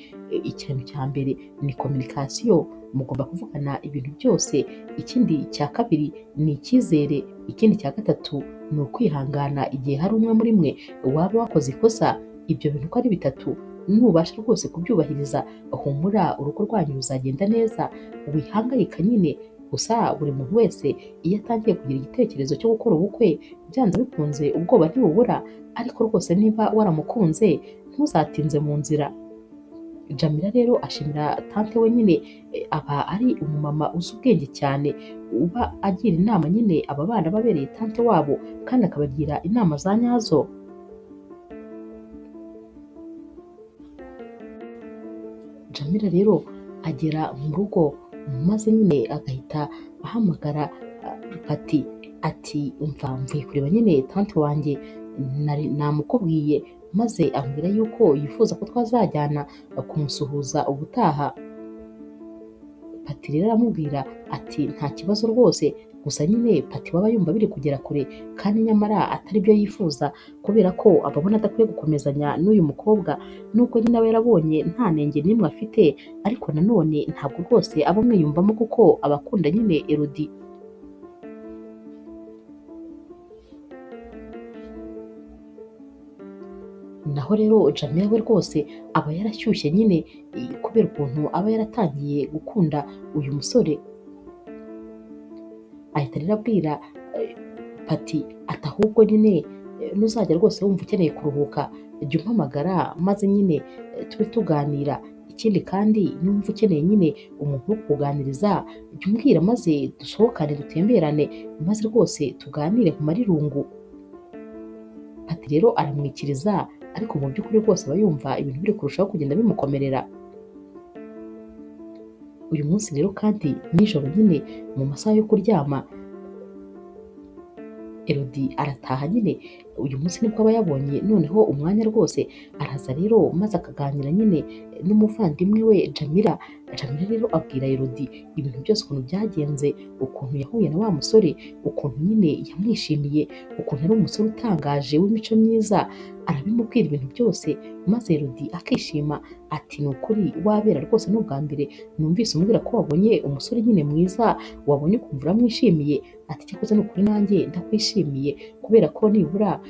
ikintu cya mbere ni communication, mugomba kuvugana ibintu byose, ikindi cya kabiri ni icyizere, ikindi cya gatatu ni ukwihangana igihe hari umwe muri mwe waba wakoze ikosa. Ibyo bintu uko ari bitatu nubasha rwose kubyubahiriza, humura urugo rwanyu ruzagenda neza, wihangayika nyine. Gusa buri muntu wese iyo atangiye kugira igitekerezo cyo gukora ubukwe, byanze bikunze ubwoba ntibubura, ariko rwose niba waramukunze ntuzatinze mu nzira. Jamila rero ashimira tante we nyine, aba ari umumama uzi ubwenge cyane, uba agira inama nyine aba bana babereye tante wabo, kandi akabagira inama za nyazo. Jamila rero agera mu rugo maze nyine agahita ahamagara Pati ati umva mvuye kureba nyine tante wanjye namukubwiye, maze ambwira yuko yifuza ko twazajyana kumusuhuza ubutaha. Pati rero aramubwira ati nta kibazo rwose, gusa nyine Pati waba yumva biri kugera kure kandi nyamara atari byo yifuza, kubera ko ababona adakwiye gukomezanya n'uyu mukobwa, nubwo nyine aba yarabonye nta nenge n'imwe afite, ariko nanone ntabwo rwose aba amwiyumvamo kuko aba akunda nyine Elodie. Naho rero Jamila we rwose aba yarashyushye nyine kubera ukuntu aba yaratangiye gukunda uyu musore. Ahita rero abwira Pati ati ahubwo nyine nuzajya rwose wumva ukeneye kuruhuka jya umpamagara maze nyine tube tuganira, ikindi kandi numva ukeneye nyine umuntu wo kukuganiriza jya umbwira maze dusohokane dutemberane maze rwose tuganire nkumare irungu. Pati rero aramwikiriza, ariko mu by'ukuri rwose aba yumva ibintu biri kurushaho kugenda bimukomerera. Uyu munsi rero kandi nijoro nyine mu masaha yo kuryama Elodie arataha nyine, uyu munsi nibwo aba yabonye noneho umwanya rwose, araza rero maze akaganira nyine n'umuvandimwe we Jamila. Jamila rero abwira Elodie ibintu byose ukuntu byagenze, ukuntu yahuye na wa musore, ukuntu nyine yamwishimiye, ukuntu ari umusore utangaje w'imico myiza, arabimubwira ibintu byose, maze Elodie akishima ati ni ukuri wabera rwose ni ubwa mbere numvise umbwira ko wabonye umusore nyine mwiza, wabonye ukumva uramwishimiye, ati cyakoze ni ukuri nanjye ndakwishimiye kubera ko nibura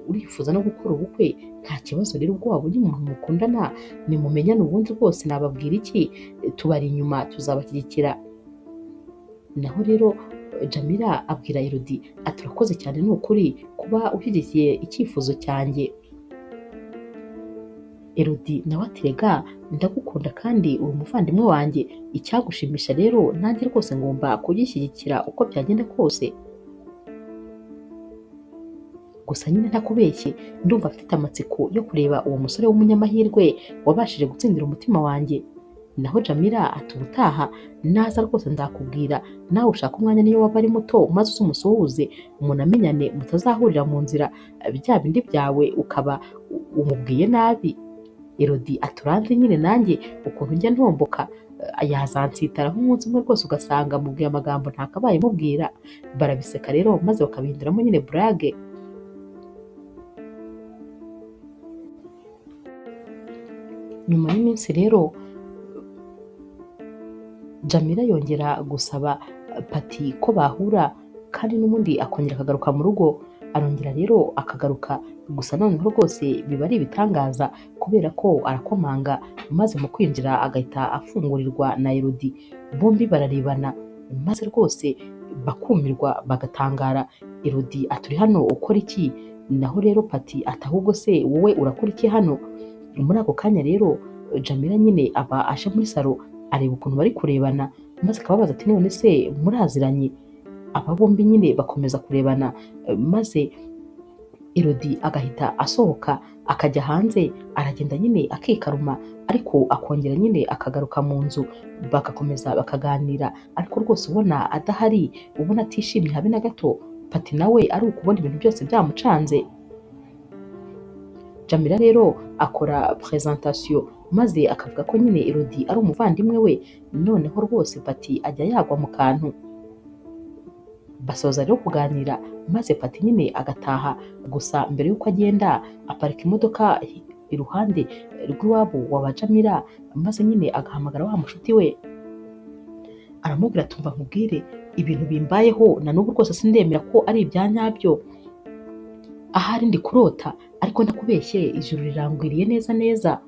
urifuza no gukora ubukwe, nta kibazo rero ubwo wabonye umuntu mukundana nimumenyane ubundi rwose nababwira iki, tubari inyuma tuzabashyigikira. Naho rero Jamila abwira Elodie ati urakoze cyane ni ukuri kuba ushyigikiye icyifuzo cyanjye. Elodie nawe ati rega ndagukunda kandi uri umuvandimwe wanjye, icyagushimisha rero nanjye rwose ngomba kugishyigikira uko byagenda kose. Gusa nyine ntakubeshye ndumva mfite amatsiko yo kureba uwo musore w'umunyamahirwe wabashije gutsindira umutima wanjye. Naho Jamila ati ubutaha naza rwose nzakubwira, nawe ushaka umwanya niyo waba ari muto maze uze umusuhuze munamenyane, mutazahurira mu nzira bya bindi byawe ukaba umubwiye nabi. Elodie ati uranzi nyine nanjye ukuntu njya ntomboka, yazansitaraho umunsi umwe rwose ugasanga mubwiye amagambo ntakabaye mubwira. Barabiseka rero maze bakabihinduramo nyine burage. Nyuma y'iminsi rero Jamila yongera gusaba Pati ko bahura kandi n'ubundi akongera akagaruka mu rugo, arongera rero akagaruka, gusa noneho rwose biba ari ibitangaza kubera ko arakomanga maze mu kwinjira agahita afungurirwa na Elodie, bombi bararebana maze rwose bakumirwa bagatangara. Elodie ati uri hano ukora iki? Naho rero Pati ati ahubwo se wowe urakora iki hano? Muri ako kanya rero Jamila nyine aba aje muri salo areba ukuntu bari kurebana maze akababaza ati none se muraziranye? Aba bombi nyine bakomeza kurebana maze Elodie agahita asohoka akajya hanze, aragenda nyine akikaruma ariko akongera nyine akagaruka mu nzu bagakomeza bakaganira, ariko rwose ubona adahari, ubona atishimye habe na gato. Pati nawe ari ukubona ibintu byose byamucanze. Jamila rero akora presentation maze akavuga ko nyine Elodie ari umuvandimwe we, noneho rwose Pati ajya yagwa mu kantu. Basoza rero kuganira maze Pati nyine agataha, gusa mbere y'uko agenda aparika imodoka iruhande rw'iwabo wa Jamila, maze nyine agahamagara wa mushuti we aramubwira ati umva nkubwire ibintu bimbayeho na n'ubu rwose sindemera ko ari ibya nyabyo, ahari ndi kurota ariko ndakubeshye ijuru rirangwiriye neza neza,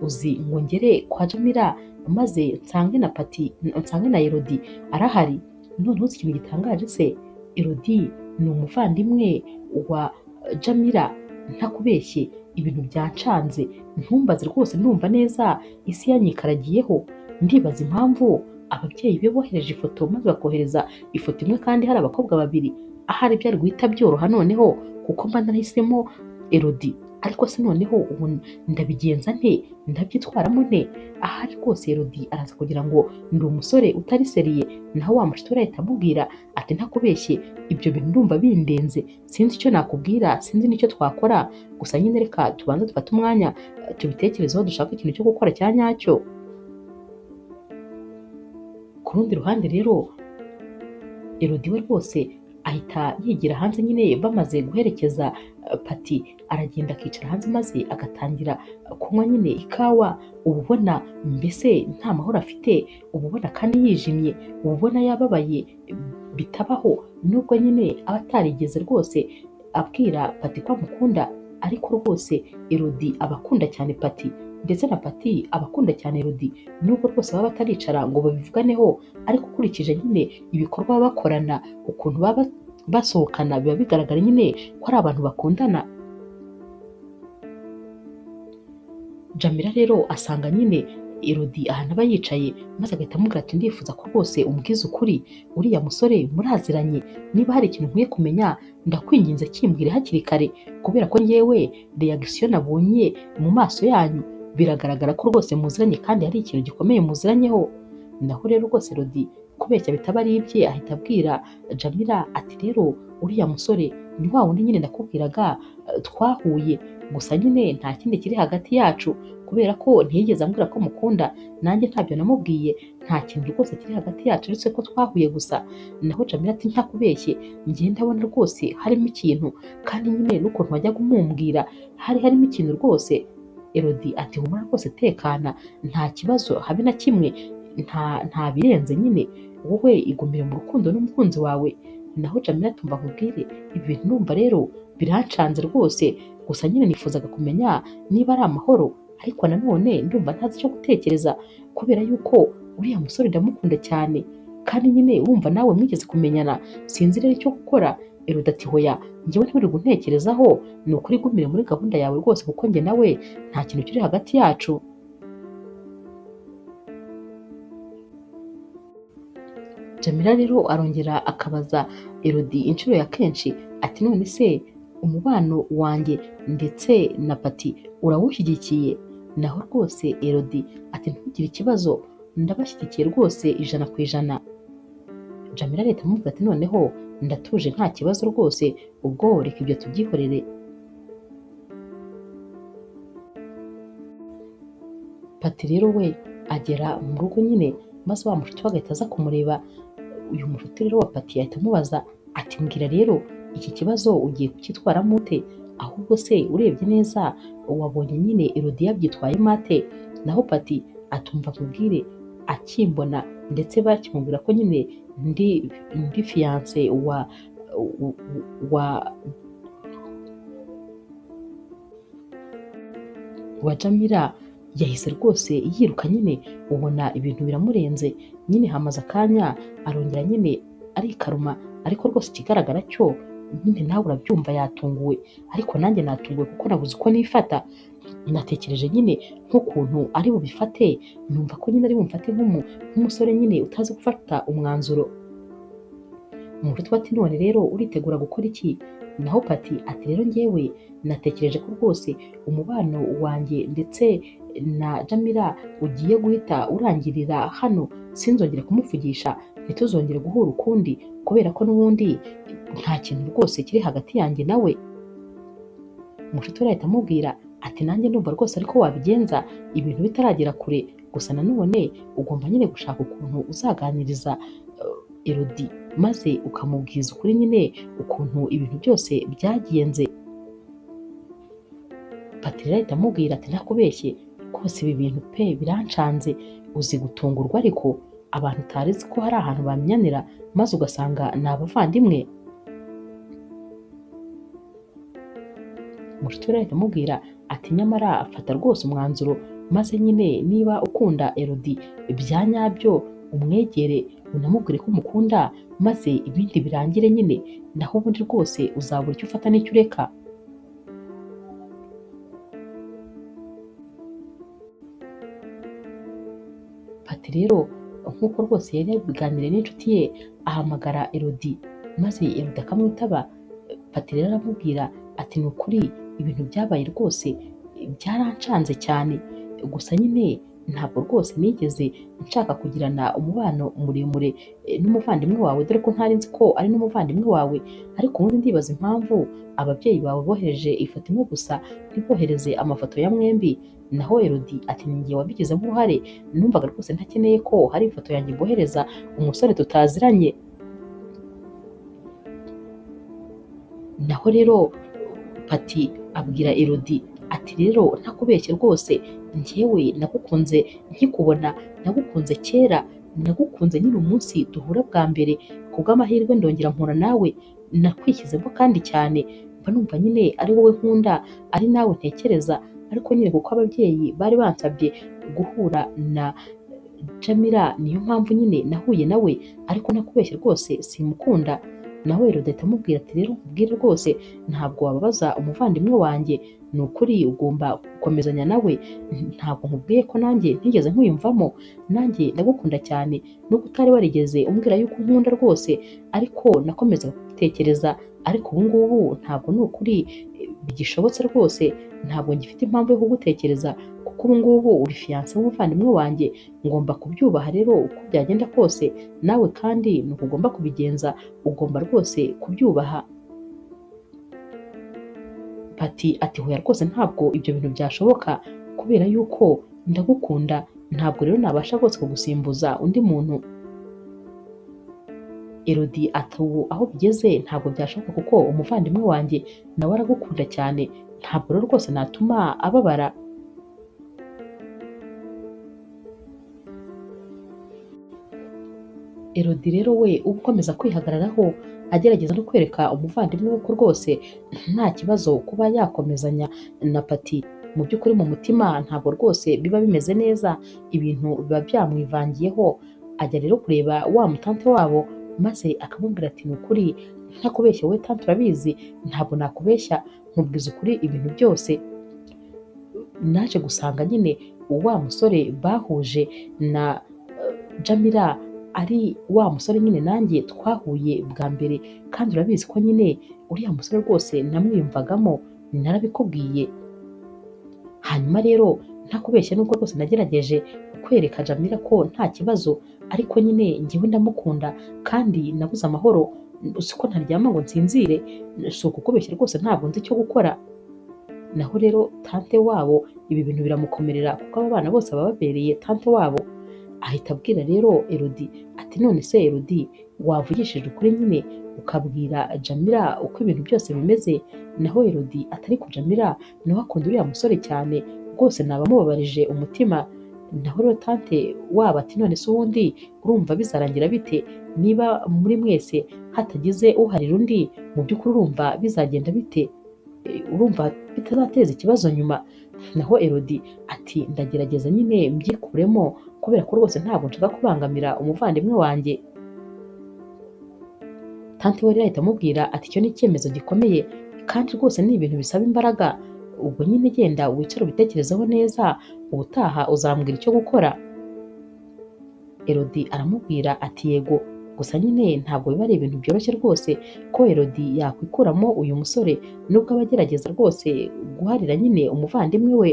uzi ngo ngere kwa Jamila maze nsange na Pati nsange na Elodie arahari. Noneho uzi ikintu gitangaje se, Elodie ni umuvandimwe wa Jamila, ntakubeshye ibintu byancanze, ntumbaze rwose ndumva neza isi yanyikaragiyeho, ndibaza impamvu ababyeyi be bohereje ifoto maze bakohereza ifoto imwe kandi hari abakobwa babiri, ahari byari guhita byoroha noneho kuko mba narahisemo Elodie, ariko se noneho ubu ndabigenza nte, ndabyitwaramo nte? Ahari rwose Elodie araza kugira ngo ndi umusore utari seriye, naho wa mushuti we arahita amubwira ati ntakubeshye ibyo bintu ndumva bindenze, sinzi icyo nakubwira, sinzi n'icyo twakora, gusa nyine reka tubanze dufate umwanya tubitekerezeho dushake ikintu cyo gukora cya nyacyo. Ku rundi ruhande rero Elodie we rwose ahita yigira hanze nyine bamaze guherekeza Pati, aragenda akicara hanze maze agatangira kunywa nyine ikawa, uba ubona mbese nta mahoro afite, uba ubona kandi yijimye, uba ubona yababaye bitabaho, nubwo nyine aba atarigeze rwose abwira Pati ko amukunda, ariko rwose Elodie aba akunda cyane Pati, ndetse na Pati aba akunda cyane Elodie, nubwo rwose baba bataricara ngo babivuganeho, ariko ukurikije nyine ibikorwa baba bakorana, ukuntu baba basohokana, biba bigaragara nyine ko ari abantu bakundana. Jamila rero asanga nyine Elodie ahantu aba yicaye, maze agahita amubwira ati ndifuza ko rwose umbwiza ukuri, uriya musore muraziranye, niba hari ikintu nkwiye kumenya ndakwinginze kimbwire hakiri kare, kubera ko njyewe reaction nabonye mu maso yanyu biragaragara ko rwose muziranye kandi hari ikintu gikomeye muziranyeho. Naho rero rwose Elodie kubeshya bitaba ari ibye, ahita abwira Jamila ati rero uriya musore ni wa wundi nyine nakubwiraga twahuye, gusa nyine nta kindi kiri hagati yacu, kubera ko ntiyigeze ambwira ko mukunda, nanjye ntabyo namubwiye, nta kintu rwose kiri hagati yacu uretse ko twahuye gusa. Naho Jamila ati ntakubeshye, njye ndabona rwose harimo ikintu, kandi nyine n'ukuntu wajyaga umumbwira hari harimo ikintu rwose. Elodie ati humura rwose tekana, nta kibazo habe na kimwe, nta birenze nyine, wowe igumire mu rukundo n'umukunzi wawe. Naho Jamila ati umva nkubwire, ibi bintu numva rero birancanze rwose, gusa nyine nifuzaga kumenya niba ari amahoro, ariko nanone ndumva ntazi icyo gutekereza, kubera yuko uriya musore ndamukunda cyane, kandi nyine urumva nawe mwigeze kumenyana, sinzi rero icyo gukora. Elodie ati hoya, njyewe ntibiri guntekerezaho, ni ukuri igumire muri gahunda yawe rwose, kuko njye nawe nta kintu kiri hagati yacu. Jamila rero arongera akabaza Elodie inshuro ya kenshi ati none se umubano wanjye ndetse na Pati urawushyigikiye? Naho rwose Elodie ati ntugire ikibazo, ndabashyigikiye rwose 100%. Jamila leta amubwira ati noneho ndatuje nta kibazo rwose, ubwo reka ibyo tubyihorere. Pati rero we agera mu rugo nyine, maze wa mushuti we agahita aza kumureba. Uyu mushuti rero wa Pati ahita amubaza ati mbwira rero iki kibazo ugiye kucyitwaramo ute? Ahubwo se urebye neza wabonye nyine Elodie yabyitwayemo ate? Naho Pati atumva nkubwire, akimbona ndetse bakimubwira ko nyine ndi fiance wa Jamila, yahise rwose yiruka nyine, ubona ibintu biramurenze nyine, hamaze akanya arongera nyine arikaruma, ariko rwose ikigaragara cyo nyine nawe urabyumva yatunguwe, ariko nanjye natunguwe kuko nabuze uko nifata. Natekereje nyine nk'ukuntu ari bubifate, numva ko nyine ari bumfate nk'umusore nyine utazi gufata umwanzuro. Umuhutu ati none rero uritegura gukora iki? Naho Pati ati rero njyewe natekereje ko rwose umubano wanjye ndetse na Jamila ugiye guhita urangirira hano, sinzongere kumuvugisha, ntituzongere guhura ukundi, kubera ko n'ubundi nta kintu rwose kiri hagati yanjye nawe. Umushuti we ahita amubwira ati nanjye ndumva rwose ariko wabigenza ibintu bitaragera kure, gusa nanone ugomba nyine gushaka ukuntu uzaganiriza Elodie, maze ukamubwiza ukuri nyine ukuntu ibintu byose byagenze. Pati rero ahita amubwira ati ntakubeshye rwose ibi bintu pe birancanze, uzi gutungurwa ariko abantu utari uzi ko hari ahantu bamenyanira maze ugasanga ni abavandimwe. Umushuti we ahita amubwira ati nyamara fata rwose umwanzuro, maze nyine niba ukunda Elodie bya nyabyo umwegere unamubwire ko umukunda, maze ibindi birangire nyine, naho ubundi rwose uzabura icyo ufata n'icyo ureka. Pati rero nk'uko rwose yari yabiganiriye n'inshuti ye, ahamagara Elodie, maze Elodie akamwitaba. Pati rero aramubwira ati ni ukuri ibintu byabaye rwose byarancanze cyane, gusa nyine ntabwo rwose nigeze nshaka kugirana umubano muremure n'umuvandimwe wawe, dore ko ntari nzi ko ari n'umuvandimwe wawe, ariko ubundi ndibaza impamvu ababyeyi bawe bohereje ifoto imwe gusa ntibohereze amafoto ya mwembi. Naho Elodie ati ni njye wabigizemo uruhare, numvaga rwose ntakeneye ko hari ifoto yanjye mbohereza umusore tutaziranye. Naho rero Pati abwira Elodie ati rero ntakubeshye rwose, njyewe nagukunze nkikubona, nagukunze kera, nagukunze nyine umunsi duhura bwa mbere, kubw'amahirwe ndongera mpura nawe, nakwishyizemo kandi cyane, mba numva nyine ari wowe nkunda, ari nawe ntekereza, ariko nyine kuko ababyeyi bari bansabye guhura na Jamila niyo mpamvu nyine nahuye nawe, ariko nakubeshye rwose simukunda. Nawe Elodie ahita amubwira ati rero nkubwire rwose ntabwo wababaza umuvandimwe wanjye, ni ukuri ugomba gukomezanya nawe, ntabwo nkubwiye ko nanjye ntigeze nkwiyumvamo, nanjye ndagukunda cyane nubwo utari warigeze umbwira yuko unkunda rwose, ariko nakomeza kugutekereza, ariko ubu ngubu ntabwo ni ukuri bigishobotse rwose, ntabwo ngifite impamvu yo kugutekereza kuko ubu ngubu uri fiyanse w'umuvandimwe wanjye, ngomba kubyubaha rero uko byagenda kose, nawe kandi ni uko ugomba kubigenza, ugomba rwose kubyubaha. Pati ati hoya rwose ntabwo ibyo bintu byashoboka kubera yuko ndagukunda, ntabwo rero nabasha rwose kugusimbuza undi muntu. Elodie ati ubu aho bigeze ntabwo byashoboka kuko umuvandimwe wanjye nawe aragukunda cyane, ntabwo rero rwose natuma ababara. Elodie rero we uba ukomeza kwihagararaho agerageza no kwereka umuvandimwe we ko rwose nta kibazo kuba yakomezanya na Pati, mu by'ukuri mu mutima ntabwo rwose biba bimeze neza, ibintu biba byamwivangiyeho. Ajya rero kureba wa mutante wabo maze akamubwira ati ni ukuri ntakubeshya wowe tante urabizi ntabwo nakubeshya, nkubwiza ukuri ibintu byose. Naje gusanga nyine wa musore bahuje na Jamila ari wa musore nyine nanjye twahuye bwa mbere, kandi urabizi ko nyine uriya musore rwose namwiyumvagamo, narabikubwiye. Hanyuma rero ntakubeshya nubwo rwose nagerageje kwereka Jamila ko nta kibazo, ariko nyine njyewe ndamukunda kandi nabuze amahoro, si ko ntaryama ngo nsinzire, si ukukubeshya rwose ntabwo nzi icyo gukora. Naho rero tante wabo ibi bintu biramukomerera kuko aba bana bose baba babereye tante wabo. Ahita abwira rero Elodie ati none se Elodie wavugishije ukuri nyine ukabwira Jamila uko ibintu byose bimeze. Naho Elodie atari ku Jamila nawe akunda uriya musore cyane rwose naba mubabarije umutima. Naho rero tante wabo ati none se ubundi urumva bizarangira bite niba muri mwese hatagize uharira undi, mu by'ukuri urumva bizagenda bite, urumva bitazateza ikibazo nyuma. Naho Elodie ati ndagerageza nyine mbyikuremo kubera ko rwose ntabwo nshaka kubangamira umuvandimwe wanjye. Tante we rero ahita amubwira ati icyo ni icyemezo gikomeye kandi rwose ni ibintu bisaba imbaraga, ubwo nyine genda wicare ubitekerezeho neza, ubutaha uzambwira icyo gukora. Elodie aramubwira ati yego, gusa nyine ntabwo biba ari ibintu byoroshye rwose ko Elodie yakwikuramo uyu musore nubwo aba agerageza rwose guharira nyine umuvandimwe we.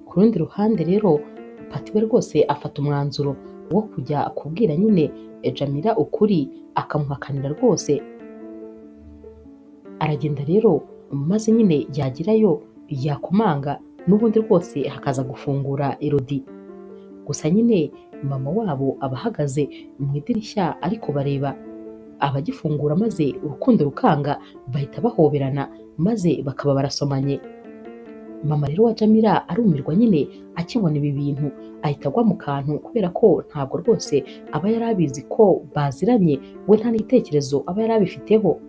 Ku rundi ruhande rero Pati we rwose afata umwanzuro wo kujya kubwira nyine Jamila ukuri akamuhakanira rwose. Aragenda rero maze nyine yagerayo yakomanga n'ubundi rwose hakaza gufungura Elodie. Gusa nyine mama wabo aba ahagaze mu idirishya ariko bareba, abagifungura maze urukundo rukanga bahita bahoberana maze bakaba barasomanye. Mama rero wa Jamila arumirwa nyine akibona ibi bintu ahita agwa mu kantu kubera ko ntabwo rwose aba yari abizi ko baziranye, we nta n'igitekerezo aba yari abifiteho.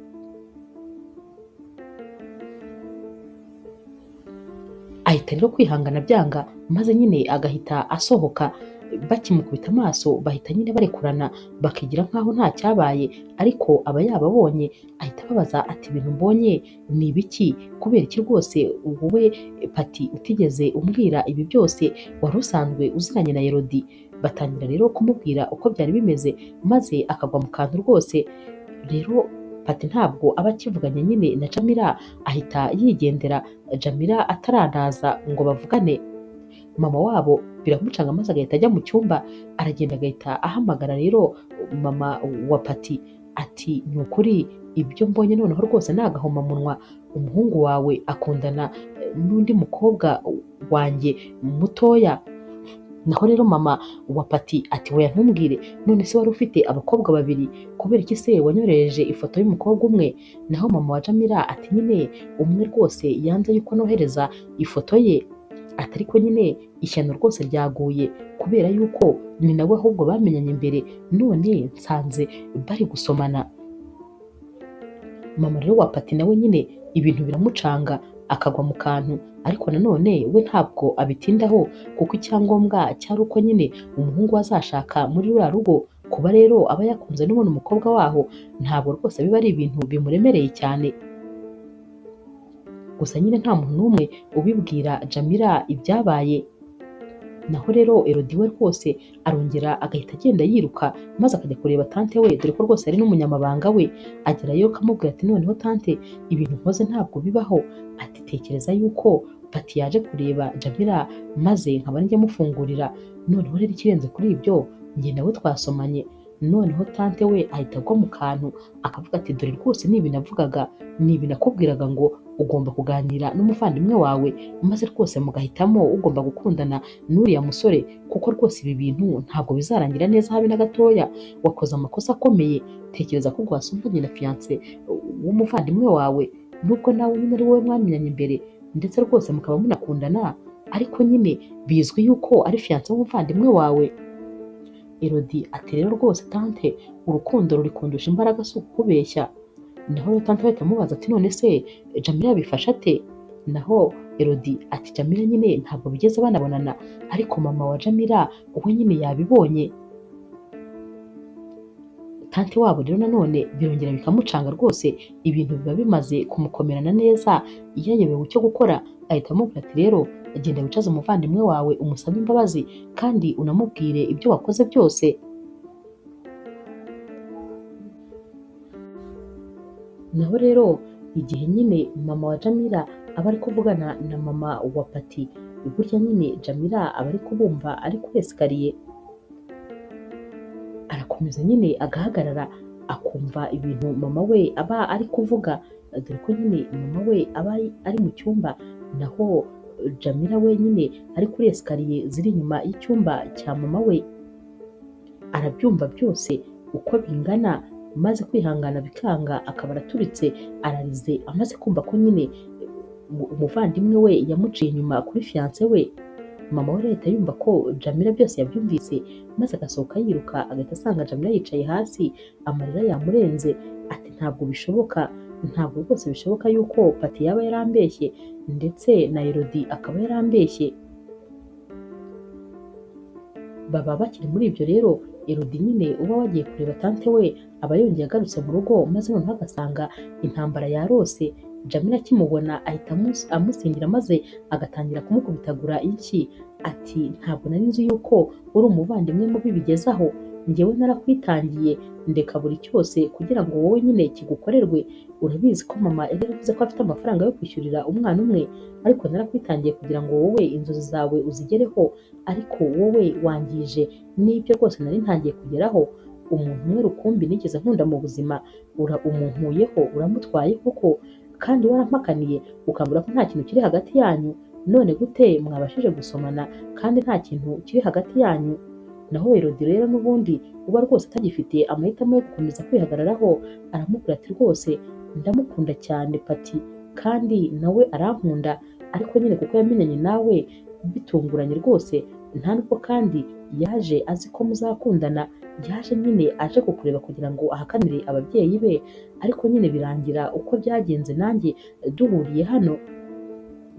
Ahita rero kwihangana byanga maze nyine agahita asohoka, bakimukubita amaso bahita nyine barekurana bakigira nkaho nta cyabaye, ariko aba yababonye ahita ababaza ati ibintu mbonye ni ibiki, kubera iki rwose wowe Pati utigeze umbwira ibi byose, wari usanzwe uziranye na Elodie. Batangira rero kumubwira uko byari bimeze maze akagwa mu kantu rwose. Rero Pati ntabwo aba akivuganye nyine na Jamila, ahita yigendera Jamila ataranaza ngo bavugane. Mama wabo biramucanga maze agahita ajya mu cyumba, aragenda agahita ahamagara rero mama wa Pati ati ni ukuri ibyo mbonye noneho rwose ni agahomamunwa, umuhungu wawe akundana n'undi mukobwa wanjye mutoya. Naho rero mama wa Pati ati weya ntumbwire, none se wari ufite abakobwa babiri, kubera iki se wanyoherereje ifoto y'umukobwa umwe? Naho mama wa Jamila ati nyine umwe rwose yanze yuko nohereza ifoto ye, ati ariko nyine ishyano rwose ryaguye kubera yuko ni nawe ahubwo bamenyanye mbere, none nsanze bari gusomana. Mama rero wa Pati nawe nyine ibintu biramucanga akagwa mu kantu, ariko nanone we ntabwo abitindaho kuko icyangombwa cyari uko nyine umuhungu azashaka muri ruriya rugo. Kuba rero aba yakunze n'ubundi umukobwa waho ntabwo rwose biba ari ibintu bimuremereye cyane. Gusa nyine nta muntu n'umwe ubibwira Jamila ibyabaye. Naho rero Elodie we rwose arongera agahita agenda yiruka maze akajya kureba tante we, dore ko rwose ari n'umunyamabanga we. Agerayo akamubwira ati noneho tante ibintu nkoze ntabwo bibaho, ati tekereza yuko Pati yaje kureba Jamila maze nkaba njya mufungurira, noneho rero ikirenze kuri ibyo njye nawe twasomanye. Noneho tante we ahita agwa mu kantu akavuga ati dore rwose ni ibi navugaga, ni ibi nakubwiraga ngo ugomba kuganira n'umuvandimwe wawe maze rwose mugahitamo ugomba gukundana n'uriya musore, kuko rwose ibi bintu ntabwo bizarangira neza habe na gatoya, wakoze amakosa akomeye. Tekereza ko wasomanye na fiyanse w'umuvandimwe wawe, nubwo nawe nyine ari wowe mwamenyanye mbere ndetse rwose mukaba munakundana, ariko nyine bizwi yuko ari fiyanse w'umuvandimwe wawe. Elodie ati rero rwose tante urukundo ruri kundusha imbaraga si ukukubeshya. Naho rero tante ahita amubaza ati none se Jamila yabifashe ate? Naho Elodie ati Jamila nyine ntabwo bigeze banabonana, ariko mama wa Jamila we nyine yabibonye. Tante wabo rero nanone birongera bikamucanga rwose, ibintu biba bimaze kumukomerana neza, iyo ayobewe icyo gukora ahita amubwira ati rero genda wicaze umuvandimwe wawe umusabe imbabazi kandi unamubwire ibyo wakoze byose. Naho rero igihe nyine mama wa Jamila aba ari kuvugana na mama wa Pati, burya nyine Jamila aba ari kubumva ari kuri esikariye, arakomeza nyine agahagarara akumva ibintu mama we aba ari kuvuga, dore ko nyine mama we aba ari mu cyumba, naho Jamila we nyine ari kuri esikariye ziri inyuma y'icyumba cya mama we. Arabyumva byose uko bingana, maze kwihangana bikanga akaba araturitse ararize, amaze kumva ko nyine umuvandimwe we yamuciye inyuma kuri fiyanse we. Mama we ahita yumva ko Jamila byose yabyumvise, maze agasohoka yiruka agahita asanga Jamila yicaye hasi amarira yamurenze, ati ntabwo bishoboka, ntabwo rwose bishoboka yuko Pati yaba yarambeshye ndetse na Elodie akaba yarambeshye. Baba bakiri muri ibyo rero Elodie nyine uba wagiye kureba tante we aba yongeye agarutse mu rugo, maze noneho agasanga intambara yarose. Jamila akimubona ahita amusingira maze agatangira kumukubitagura inshyi, ati ntabwo nari nzi yuko uri umuvandimwe mubi bigezaho, njyewe narakwitangiye ndeka buri cyose kugira ngo wowe nyine kigukorerwe, urabizi ko mama yari yaravuze ko afite amafaranga yo kwishyurira umwana umwe, ariko narakwitangiye kugira ngo wowe inzozi zawe uzigereho, ariko wowe wangije n'ibyo rwose nari ntangiye kugeraho. Umuntu umwe rukumbi nigeze nkunda mu buzima umunkuyeho uramutwaye koko, kandi warampakaniye ukambwira ko nta kintu kiri hagati yanyu, none gute mwabashije gusomana kandi nta kintu kiri hagati yanyu? Naho Elodie rero n'ubundi uba rwose atagifite amahitamo yo gukomeza kwihagararaho, aramubwira ati rwose ndamukunda cyane Pati kandi nawe arankunda, ariko nyine kuko yamenyanye nawe bitunguranye rwose, nta nubwo kandi yaje azi ko muzakundana, yaje nyine aje kukureba kugira ngo ahakanire ababyeyi be, ariko nyine birangira uko byagenze nanjye duhuriye hano.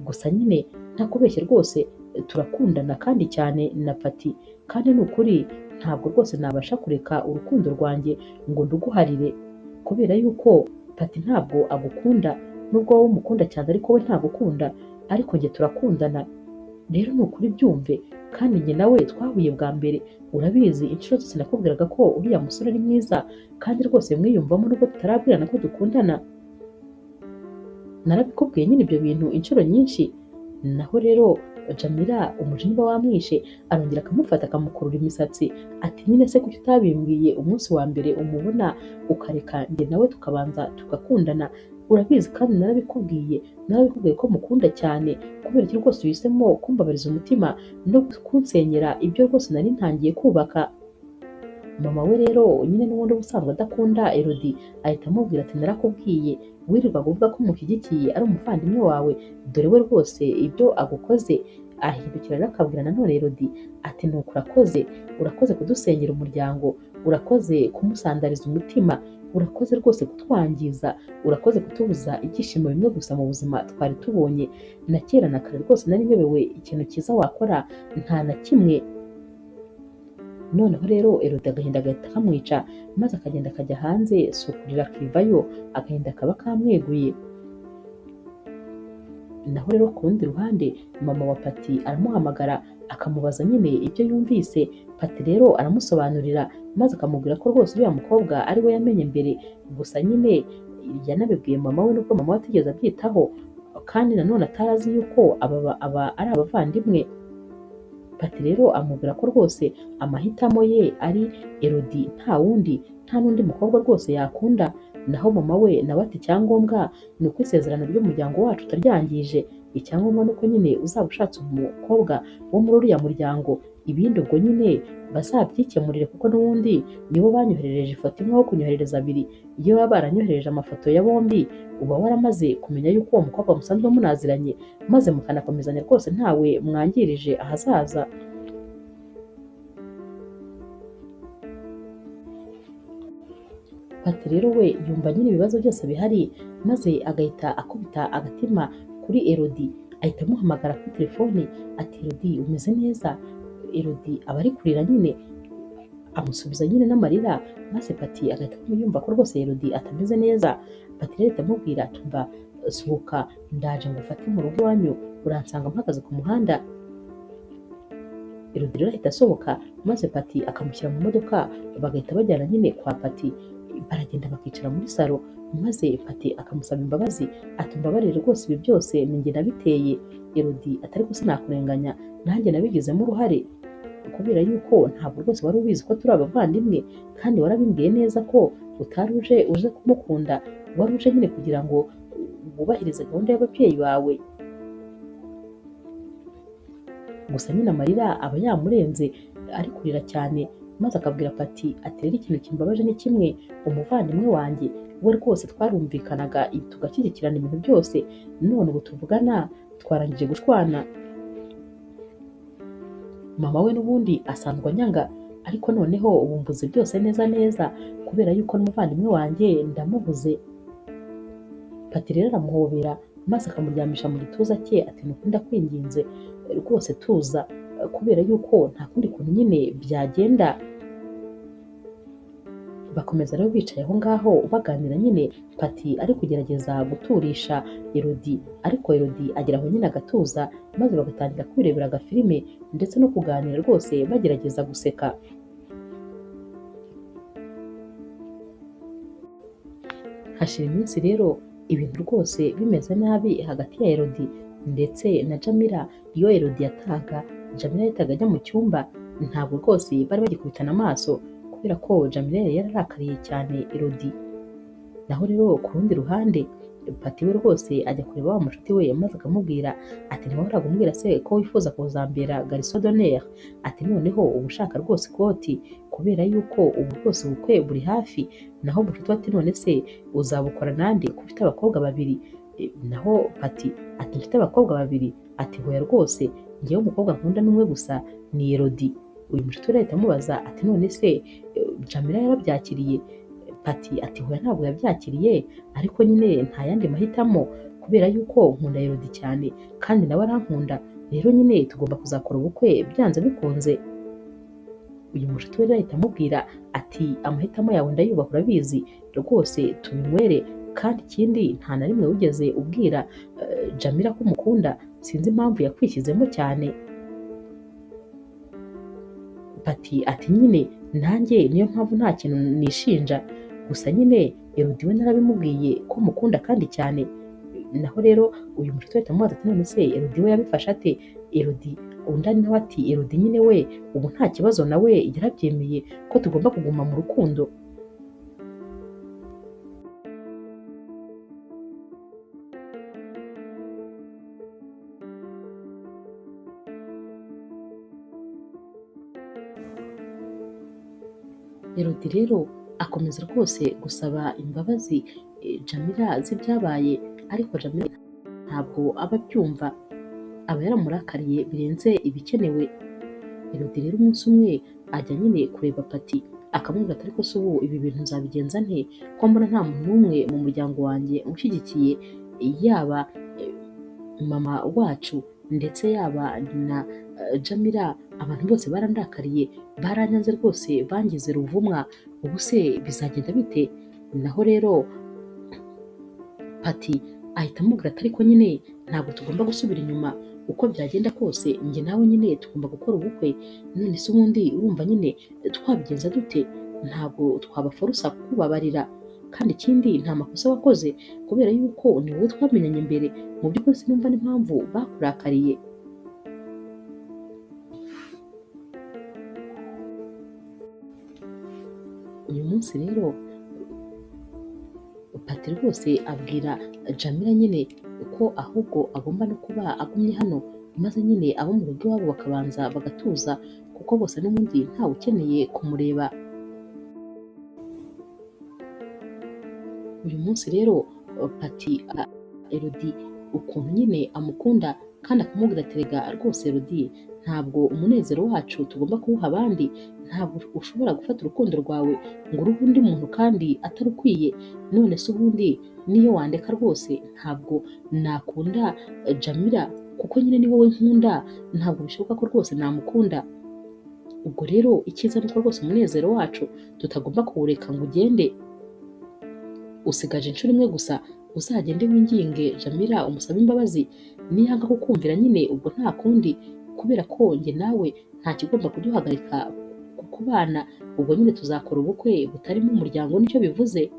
Gusa nyine ntakubeshye rwose turakundana kandi cyane na Pati, kandi ni ukuri ntabwo rwose nabasha kureka urukundo rwanjye ngo nduguharire, kubera yuko Pati ntabwo agukunda, nubwo wowe umukunda cyane ariko we ntagukunda, ariko njye turakundana. Rero ni ukuri byumve, kandi njye nawe twahuye bwa mbere, urabizi inshuro zose nakubwiraga ko uriya musore ari mwiza kandi rwose mwiyumvamo nubwo tutarabwirana ko dukundana. Narabikubwiye nyine ibyo bintu inshuro nyinshi. Naho rero Jamila umujinya uba wamwishe, arongera akamufata akamukurura imisatsi ati nyine se kuki utabimbwiye umunsi wa mbere umubona, ukareka njye nawe tukabanza tugakundana? Urabizi kandi narabikubwiye, narabikubwiye ko mukunda cyane, kubera iki rwose uhisemo kumbabariza umutima no kunsenyera ibyo rwose nari ntangiye kubaka. Mama we rero nyine n'ubundi ubusanzwe adakunda Elodie, ahita amubwira ati narakubwiye, wirirwaga uvuga ko umushyigikiye ari umuvandimwe wawe, dore we rwose ibyo agukoze. Ahindukira rero akabwira nanone Elodie ati nuko urakoze, urakoze kudusengera umuryango, urakoze kumusandariza umutima, urakoze rwose kutwangiza, urakoze kutubuza ibyishimo bimwe gusa mu buzima twari tubonye. Na kera na kare rwose nari nyobewe ikintu cyiza wakora, nta na kimwe. Noneho rero Elodie agahinda agahita kamwica, maze akagenda akajya hanze, si ukurira akivayo, agahinda kaba kamweguye. Naho rero ku rundi ruhande mama wa Pati aramuhamagara akamubaza nyine ibyo yumvise. Pati rero aramusobanurira maze akamubwira ko rwose uriya mukobwa ari we yamenye mbere, gusa nyine yanabibwiye mama we nubwo mama we atigeze abyitaho, kandi nanone atarazi yuko aba ari abavandimwe. Pati rero amubwira ko rwose amahitamo ye ari Elodie, nta wundi, nta n'undi mukobwa rwose yakunda. Naho mama we nawe ati icyangombwa ni uko isezerano ry'umuryango wacu utaryangije, icyangombwa ni uko nyine uzaba ushatse umukobwa wo muri uriya muryango, ibindi ubwo nyine bazabyikemurire kuko n'ubundi nibo banyoherereje ifoto imwe aho kunyoherereza abiri. Iyo baba baranyoherereje amafoto ya bombi uba waramaze kumenya yuko uwo mukobwa musanzwe munaziranye, maze mukanakomezanya rwose ntawe mwangirije ahazaza. Pati rero we yumva nyine ibibazo byose bihari, maze agahita akubita agatima kuri Elodie, ahita amuhamagara kuri telefone ati Elodie umeze neza? Elodie aba ari kurira nyine, amusubiza nyine n'amarira, maze Pati agahita yumva ko rwose Elodie atameze neza. Pati rero ahita amubwira ati umva sohoka ndaje ngufate mu rugo iwanyu, uransanga mpagaze ku muhanda. Elodie rero ahita asohoka, maze Pati akamushyira mu modoka, bagahita bajyana nyine kwa Pati. Baragenda bakicara muri salo, maze Pati akamusaba imbabazi ati umbabarire rwose ibi byose ni njye nabiteye. Elodie atari ko sinakurenganya, nanjye nabigizemo uruhare kubera yuko ntabwo rwose wari ubizi ko turi abavandimwe, kandi warabimbwiye neza ko utari uje kumukunda, wari uje nyine kugira ngo wubahirize gahunda y'ababyeyi bawe. Gusa nyine amarira aba yamurenze, ari kurira cyane, maze akabwira Pati ati rero ikintu kimbabaje ni kimwe, umuvandimwe wanjye we rwose twarumvikanaga tugashyigikirana ibintu byose, none ubu tuvugana twarangije gushwana. Mama we n'ubundi asanzwe anyanga, ariko noneho ubu mvuze byose neza neza kubera yuko n'umuvandimwe wanjye ndamubuze. Pati rero aramuhobera maze akamuryamisha mu gituza cye ati nuko ndakwinginze rwose tuza, kubera yuko nta kundi kuntu nyine byagenda. Bakomeza rero bicaye aho ngaho baganira nyine, Pati ari kugerageza guturisha Elodie, ariko Elodie agera aho nyine agatuza, maze bagatangira kwirebera agafilime ndetse no kuganira rwose bagerageza guseka. Hashira iminsi rero ibintu rwose bimeze nabi hagati ya Elodie ndetse na Jamila. Iyo Elodie yatahaga, Jamila yahitaga ajya mu cyumba, ntabwo rwose bari bagikubitana amaso kubera ko Jamila yari yararakariye cyane Elodie. Naho rero ku rundi ruhande Pati we rwose ajya kureba wa mushuti we, maze akamubwira ati ntiwahoraga umbwira se ko wifuza kuzambera garçon d'honneur? Ati noneho uba ushaka rwose ikoti kubera yuko ubu rwose ubukwe buri hafi. Naho mushuti we ati none se uzabukora nande ko ufite abakobwa babiri? Naho Pati ati mfite abakobwa babiri? Ati hoya rwose njyewe umukobwa nkunda n'umwe gusa ni Elodie. Uyu mushuti we ahita amubaza ati none se Jamila yarabyakiriye? Pati ati hoya ntabwo yabyakiriye, ariko nyine nta yandi mahitamo kubera yuko nkunda Elodie cyane kandi nawe arankunda, rero nyine tugomba kuzakora ubukwe byanze bikunze. Uyu mushuti we ahita amubwira ati amahitamo yawe ndayubaha urabizi rwose tubinywere, Kandi ikindi nta na rimwe wigeze ubwira Jamila ko umukunda, sinzi impamvu yakwishyizemo cyane. Pati ati nyine nanjye niyo mpamvu nta kintu nishinja, gusa nyine Elodie we narabimubwiye ko mukunda kandi cyane. Naho rero uyu mushuti ahita amubaza ati none se Elodie we yabifashe ate? Elodie undi ari nawe ati Elodie nyine we ubu nta kibazo nawe yarabyemeye ko tugomba kuguma mu rukundo. Elodie rero akomeza rwose gusaba imbabazi Jamila z'ibyabaye, ariko Jamila ntabwo aba abyumva, aba yaramurakariye birenze ibikenewe. Elodie rero umunsi umwe ajya nyine kureba Pati akamubwira ati ariko se ubu ibi bintu nzabigenza nte ko mbona nta muntu n'umwe mu muryango wanjye unshyigikiye, yaba mama wacu ndetse yaba na Jamila, abantu bose barandakariye, baranyanze rwose, bangize ruvumwa, ubu se bizagenda bite? Naho rero Pati ahita amubwira ati ariko nyine ntabwo tugomba gusubira inyuma, uko byagenda kose njye nawe nyine tugomba gukora ubukwe, none se ubundi urumva nyine twabigenza dute? Ntabwo twabaforusa kukubabarira, kandi ikindi nta makosa wakoze kubera yuko ni wowe twamenyanye mbere, mu by'ukuri sinumva n'impamvu bakurakariye. Uyu munsi rero Pati rwose abwira Jamila nyine ko ahubwo agomba no kuba agumye hano, maze nyine abo mu rugo iwabo bakabanza bagatuza kuko bose n'ubundi ntawe ukeneye kumureba. Uyu munsi rero Pati Elodie ukuntu nyine amukunda kandi akamubwira ati rega rwose Elodie ntabwo umunezero wacu tugomba kuwuha abandi, ntabwo ushobora gufata urukundo rwawe ngo uruhe undi muntu kandi atarukwiye, none se ubundi niyo wandeka rwose ntabwo nakunda Jamila kuko nyine ni wowe nkunda, ntabwo bishoboka ko rwose namukunda. Ubwo rero icyiza ni uko rwose umunezero wacu tutagomba kuwureka ngo ugende, usigaje inshuro imwe gusa uzagende winginge Jamila umusabe imbabazi, niyanga kukumvira nyine ubwo nta kundi, kubera ko njye nawe nta kigomba kuduhagarika kubana, ubwo nyine tuzakora ubukwe butarimo umuryango nicyo bivuze.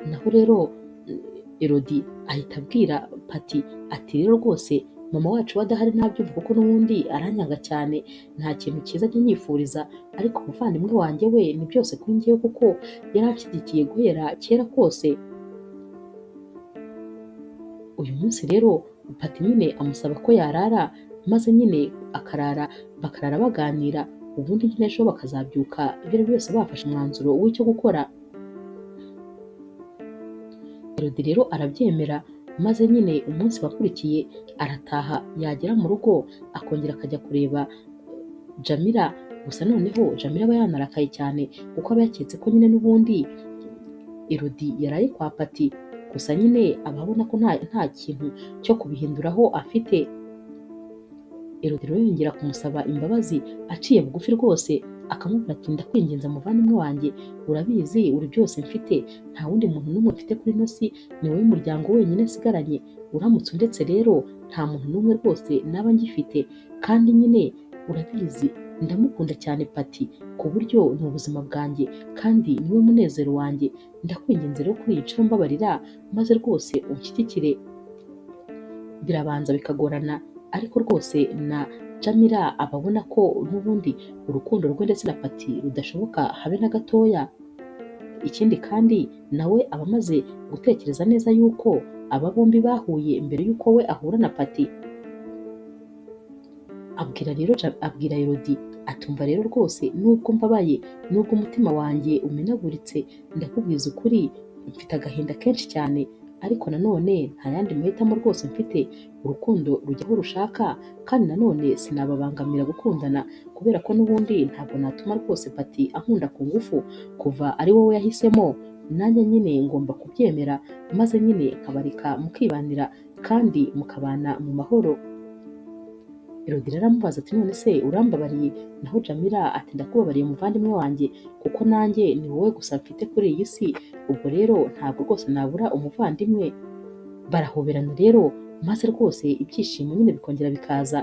Naho rero Elodie ahita abwira Pati ati rero rwose mama wacu we adahari ntabyumva kuko n'ubundi aranyanga cyane, nta kintu cyiza ajya anyifuriza, ariko umuvandimwe wanjye we ni byose kuri njyewe kuko yaranshyigikiye guhera kera kose. Uyu munsi rero Pati nyine amusaba ko yarara, maze nyine akarara, bakarara baganira, ubundi nyine ejo bakazabyuka ibyo ari byo byose bafashe umwanzuro w'icyo gukora. Elodie rero arabyemera, maze nyine umunsi wakurikiye arataha, yagera mu rugo akongera akajya kureba Jamila, gusa noneho Jamila aba yanarakaye cyane kuko aba yaketse ko nyine n'ubundi Elodie yaraye kwa Pati, gusa nyine aba abona ko nta kintu cyo kubihinduraho afite. Elodie rero yongera kumusaba imbabazi aciye bugufi rwose, akamubwira ati ndakwinginze muvandimwe wanjye, urabizi uri byose mfite, nta wundi muntu n'umwe mfite kuri ino si, ni wowe muryango wenyine nsigaranye, uramutse undetse rero nta muntu n'umwe rwose naba ngifite, kandi nyine urabizi ndamukunda cyane Pati ku buryo ni ubuzima bwanjye kandi niwe munezero wanjye, ndakwinginze rero kuri iyi nshuro mbabarira maze rwose unshyigikire. Birabanza bikagorana ariko rwose na Jamila aba abona ko n'ubundi urukundo rwe ndetse na Pati rudashoboka habe na gatoya. Ikindi kandi nawe aba amaze gutekereza neza yuko aba bombi bahuye mbere y'uko we ahura na Pati. Abwira rero abwira Elodie atumva rero rwose nubwo mbabaye, nubwo umutima wanjye umenaguritse, ndakubwiza ukuri mfite agahinda kenshi cyane, ariko nanone nta yandi mahitamo rwose mfite, urukundo rujya aho rushaka kandi nanone sinababangamira gukundana kubera ko n'ubundi ntabwo natuma rwose Pati ankunda ku ngufu kuva ari wowe yahisemo, nanjye nyine ngomba kubyemera maze nyine nkabareka mukibanira kandi mukabana mu mahoro. Elodie rero aramubaza ati none se urambabariye? Naho Jamila ati ndakubabariye muvandimwe wanjye, kuko nanjye ni wowe gusa mfite kuri iyi si, ubwo rero ntabwo rwose nabura umuvandimwe. Barahoberana rero maze rwose ibyishimo nyine bikongera bikaza.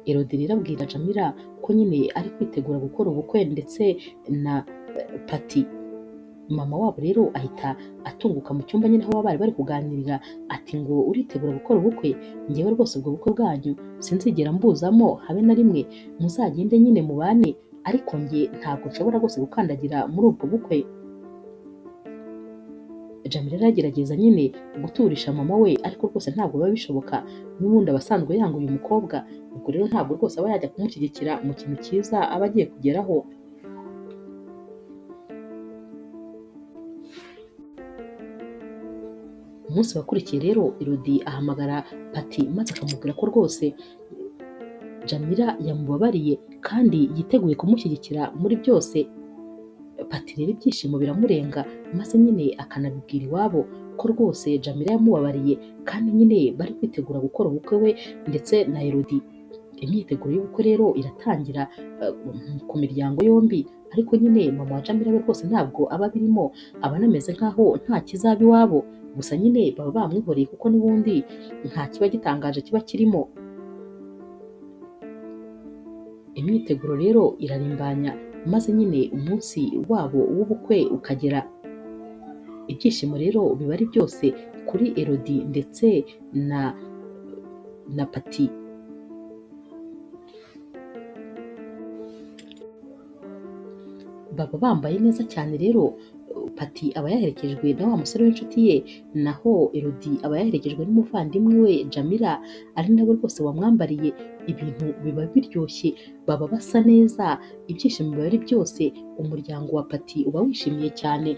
Elodie rero abwira Jamila ko nyine ari kwitegura gukora ubukwe ndetse na Pati. Mama wabo rero ahita atunguka mu cyumba nyine aho bari bari kuganirira, ati ngo uritegura gukora ubukwe? Njyewe rwose ubwo bukwe bwanyu sinzigera mbuzamo habe na rimwe, muzagende nyine mubane, ariko njye ntabwo nshobora rwose gukandagira muri ubwo bukwe. Jamila aragerageza nyine guturisha mama we, ariko rwose ntabwo biba bishoboka, n'ubundi aba asanzwe yanga uyu mukobwa, ubwo rero ntabwo rwose aba yajya kumushyigikira mu kintu cyiza aba agiye kugeraho. Umunsi wakurikiye rero Elodie ahamagara Pati maze akamubwira ko rwose Jamila yamubabariye kandi yiteguye kumushyigikira muri byose. Pati rero ibyishimo biramurenga maze nyine akanabibwira iwabo ko rwose Jamila yamubabariye kandi nyine bari kwitegura gukora ubukwe we ndetse na Elodie. Imyiteguro y'ubukwe rero iratangira ku miryango yombi, ariko nyine mama wa Jamila we rwose ntabwo aba abirimo, aba anameze nkaho nta kizaba iwabo, gusa nyine baba bamwihoreye kuko n'ubundi nta kiba gitangaje kiba kirimo. Imyiteguro rero irarimbanya maze nyine umunsi wabo w'ubukwe ukagera. Ibyishimo rero biba ari byose kuri Elodie ndetse na Pati. Baba bambaye neza cyane rero, Pati aba yaherekejwe na wa musore w'inshuti ye, naho Elodie aba yaherekejwe n'umuvandimwe we Jamila, ari nawe rwose wamwambariye. Ibintu biba biryoshye, baba basa neza, ibyishimo biba ari byose. Umuryango wa Pati uba wishimiye cyane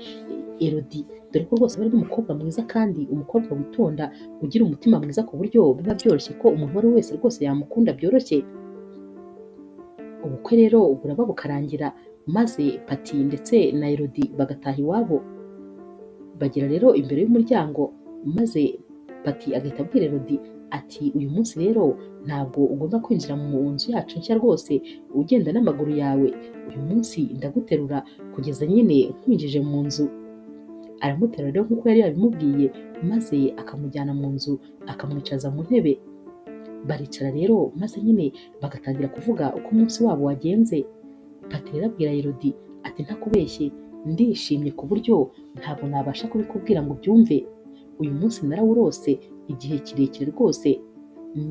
Elodie, dore ko rwose aba ari n'umukobwa mwiza kandi umukobwa witonda, ugira umutima mwiza ku buryo biba byoroshye ko umuntu uwo ari we wese rwose yamukunda byoroshye. Ubukwe rero buraba bukarangira, maze Pati ndetse na Elodie bagataha iwabo. Bagera rero imbere y'umuryango, maze Pati agahita abwira Elodie ati uyu munsi rero ntabwo ugomba kwinjira mu nzu yacu nshya rwose ugenda n'amaguru yawe, uyu munsi ndaguterura kugeza nyine nkwinjije mu nzu. Aramuterura rero nk'uko yari yabimubwiye, maze akamujyana mu nzu akamwicaza mu ntebe. Baricara rero maze nyine bagatangira kuvuga uko umunsi wabo wagenze. Pati rero abwira Elodie ati ntakubeshye, ndishimye ku buryo ntabwo nabasha kubikubwira ngo ubyumve. Uyu munsi narawurose igihe kirekire rwose,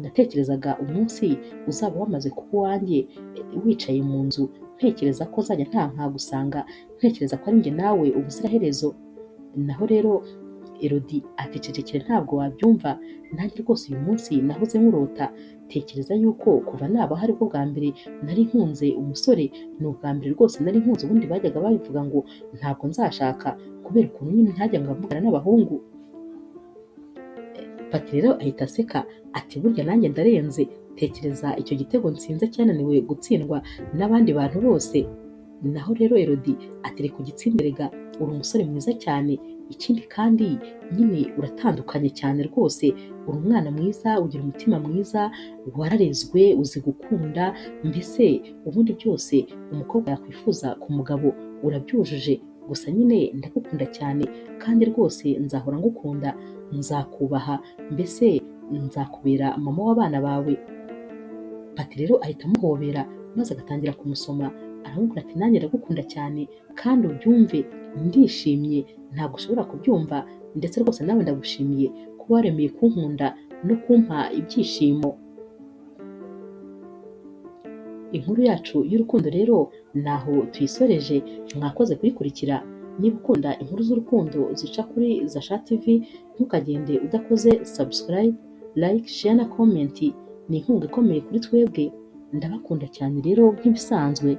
natekerezaga umunsi uzaba wamaze kuba uwanjye, wicaye mu nzu, ntekereza ko nzajya nta nkagusanga, ntekereza ko ari njye nawe ubuziraherezo. Naho rero Elodie ati cecekere ntabwo wabyumva, nanjye rwose uyu munsi nahoze nkurota, tekereza yuko kuva nabaho aribwo bwa mbere nari nkunze umusore, ni ubwa mbere rwose nari nkunze, ubundi bajyaga babivuga ngo ntabwo nzashaka kubera ukuntu nyine ntajyaga mvugana n'abahungu. Pati rero ahita aseka ati burya nanjye ndarenze, tekereza icyo gitego nsinze cyananiwe gutsindwa n'abandi bantu bose. Naho rero Elodie ati reka ugitsinde, uri umusore mwiza cyane, ikindi kandi nyine uratandukanye cyane rwose, uri umwana mwiza, ugira umutima mwiza, wararezwe, uzi gukunda, mbese ubundi byose umukobwa yakwifuza ku mugabo urabyujuje, gusa nyine ndagukunda cyane kandi rwose nzahora ngukunda, nzakubaha, mbese nzakubera mama w'abana bawe. Pati rero ahita amuhobera maze agatangira kumusoma, aramubwira ati nanjye ndagukunda cyane kandi ubyumve, ndishimye ntabwo ushobora kubyumva, ndetse rwose nawe ndagushimiye kuba waremeye kunkunda no kumpa ibyishimo. Inkuru yacu y'urukundo rero naho tuyisoreje, mwakoze kuyikurikira. Niba ukunda inkuru z'urukundo zica kuri Zasha TV, ntukagende udakoze subscribe, like, share na comment, ni inkunga ikomeye kuri twebwe. Ndabakunda cyane rero nk'ibisanzwe.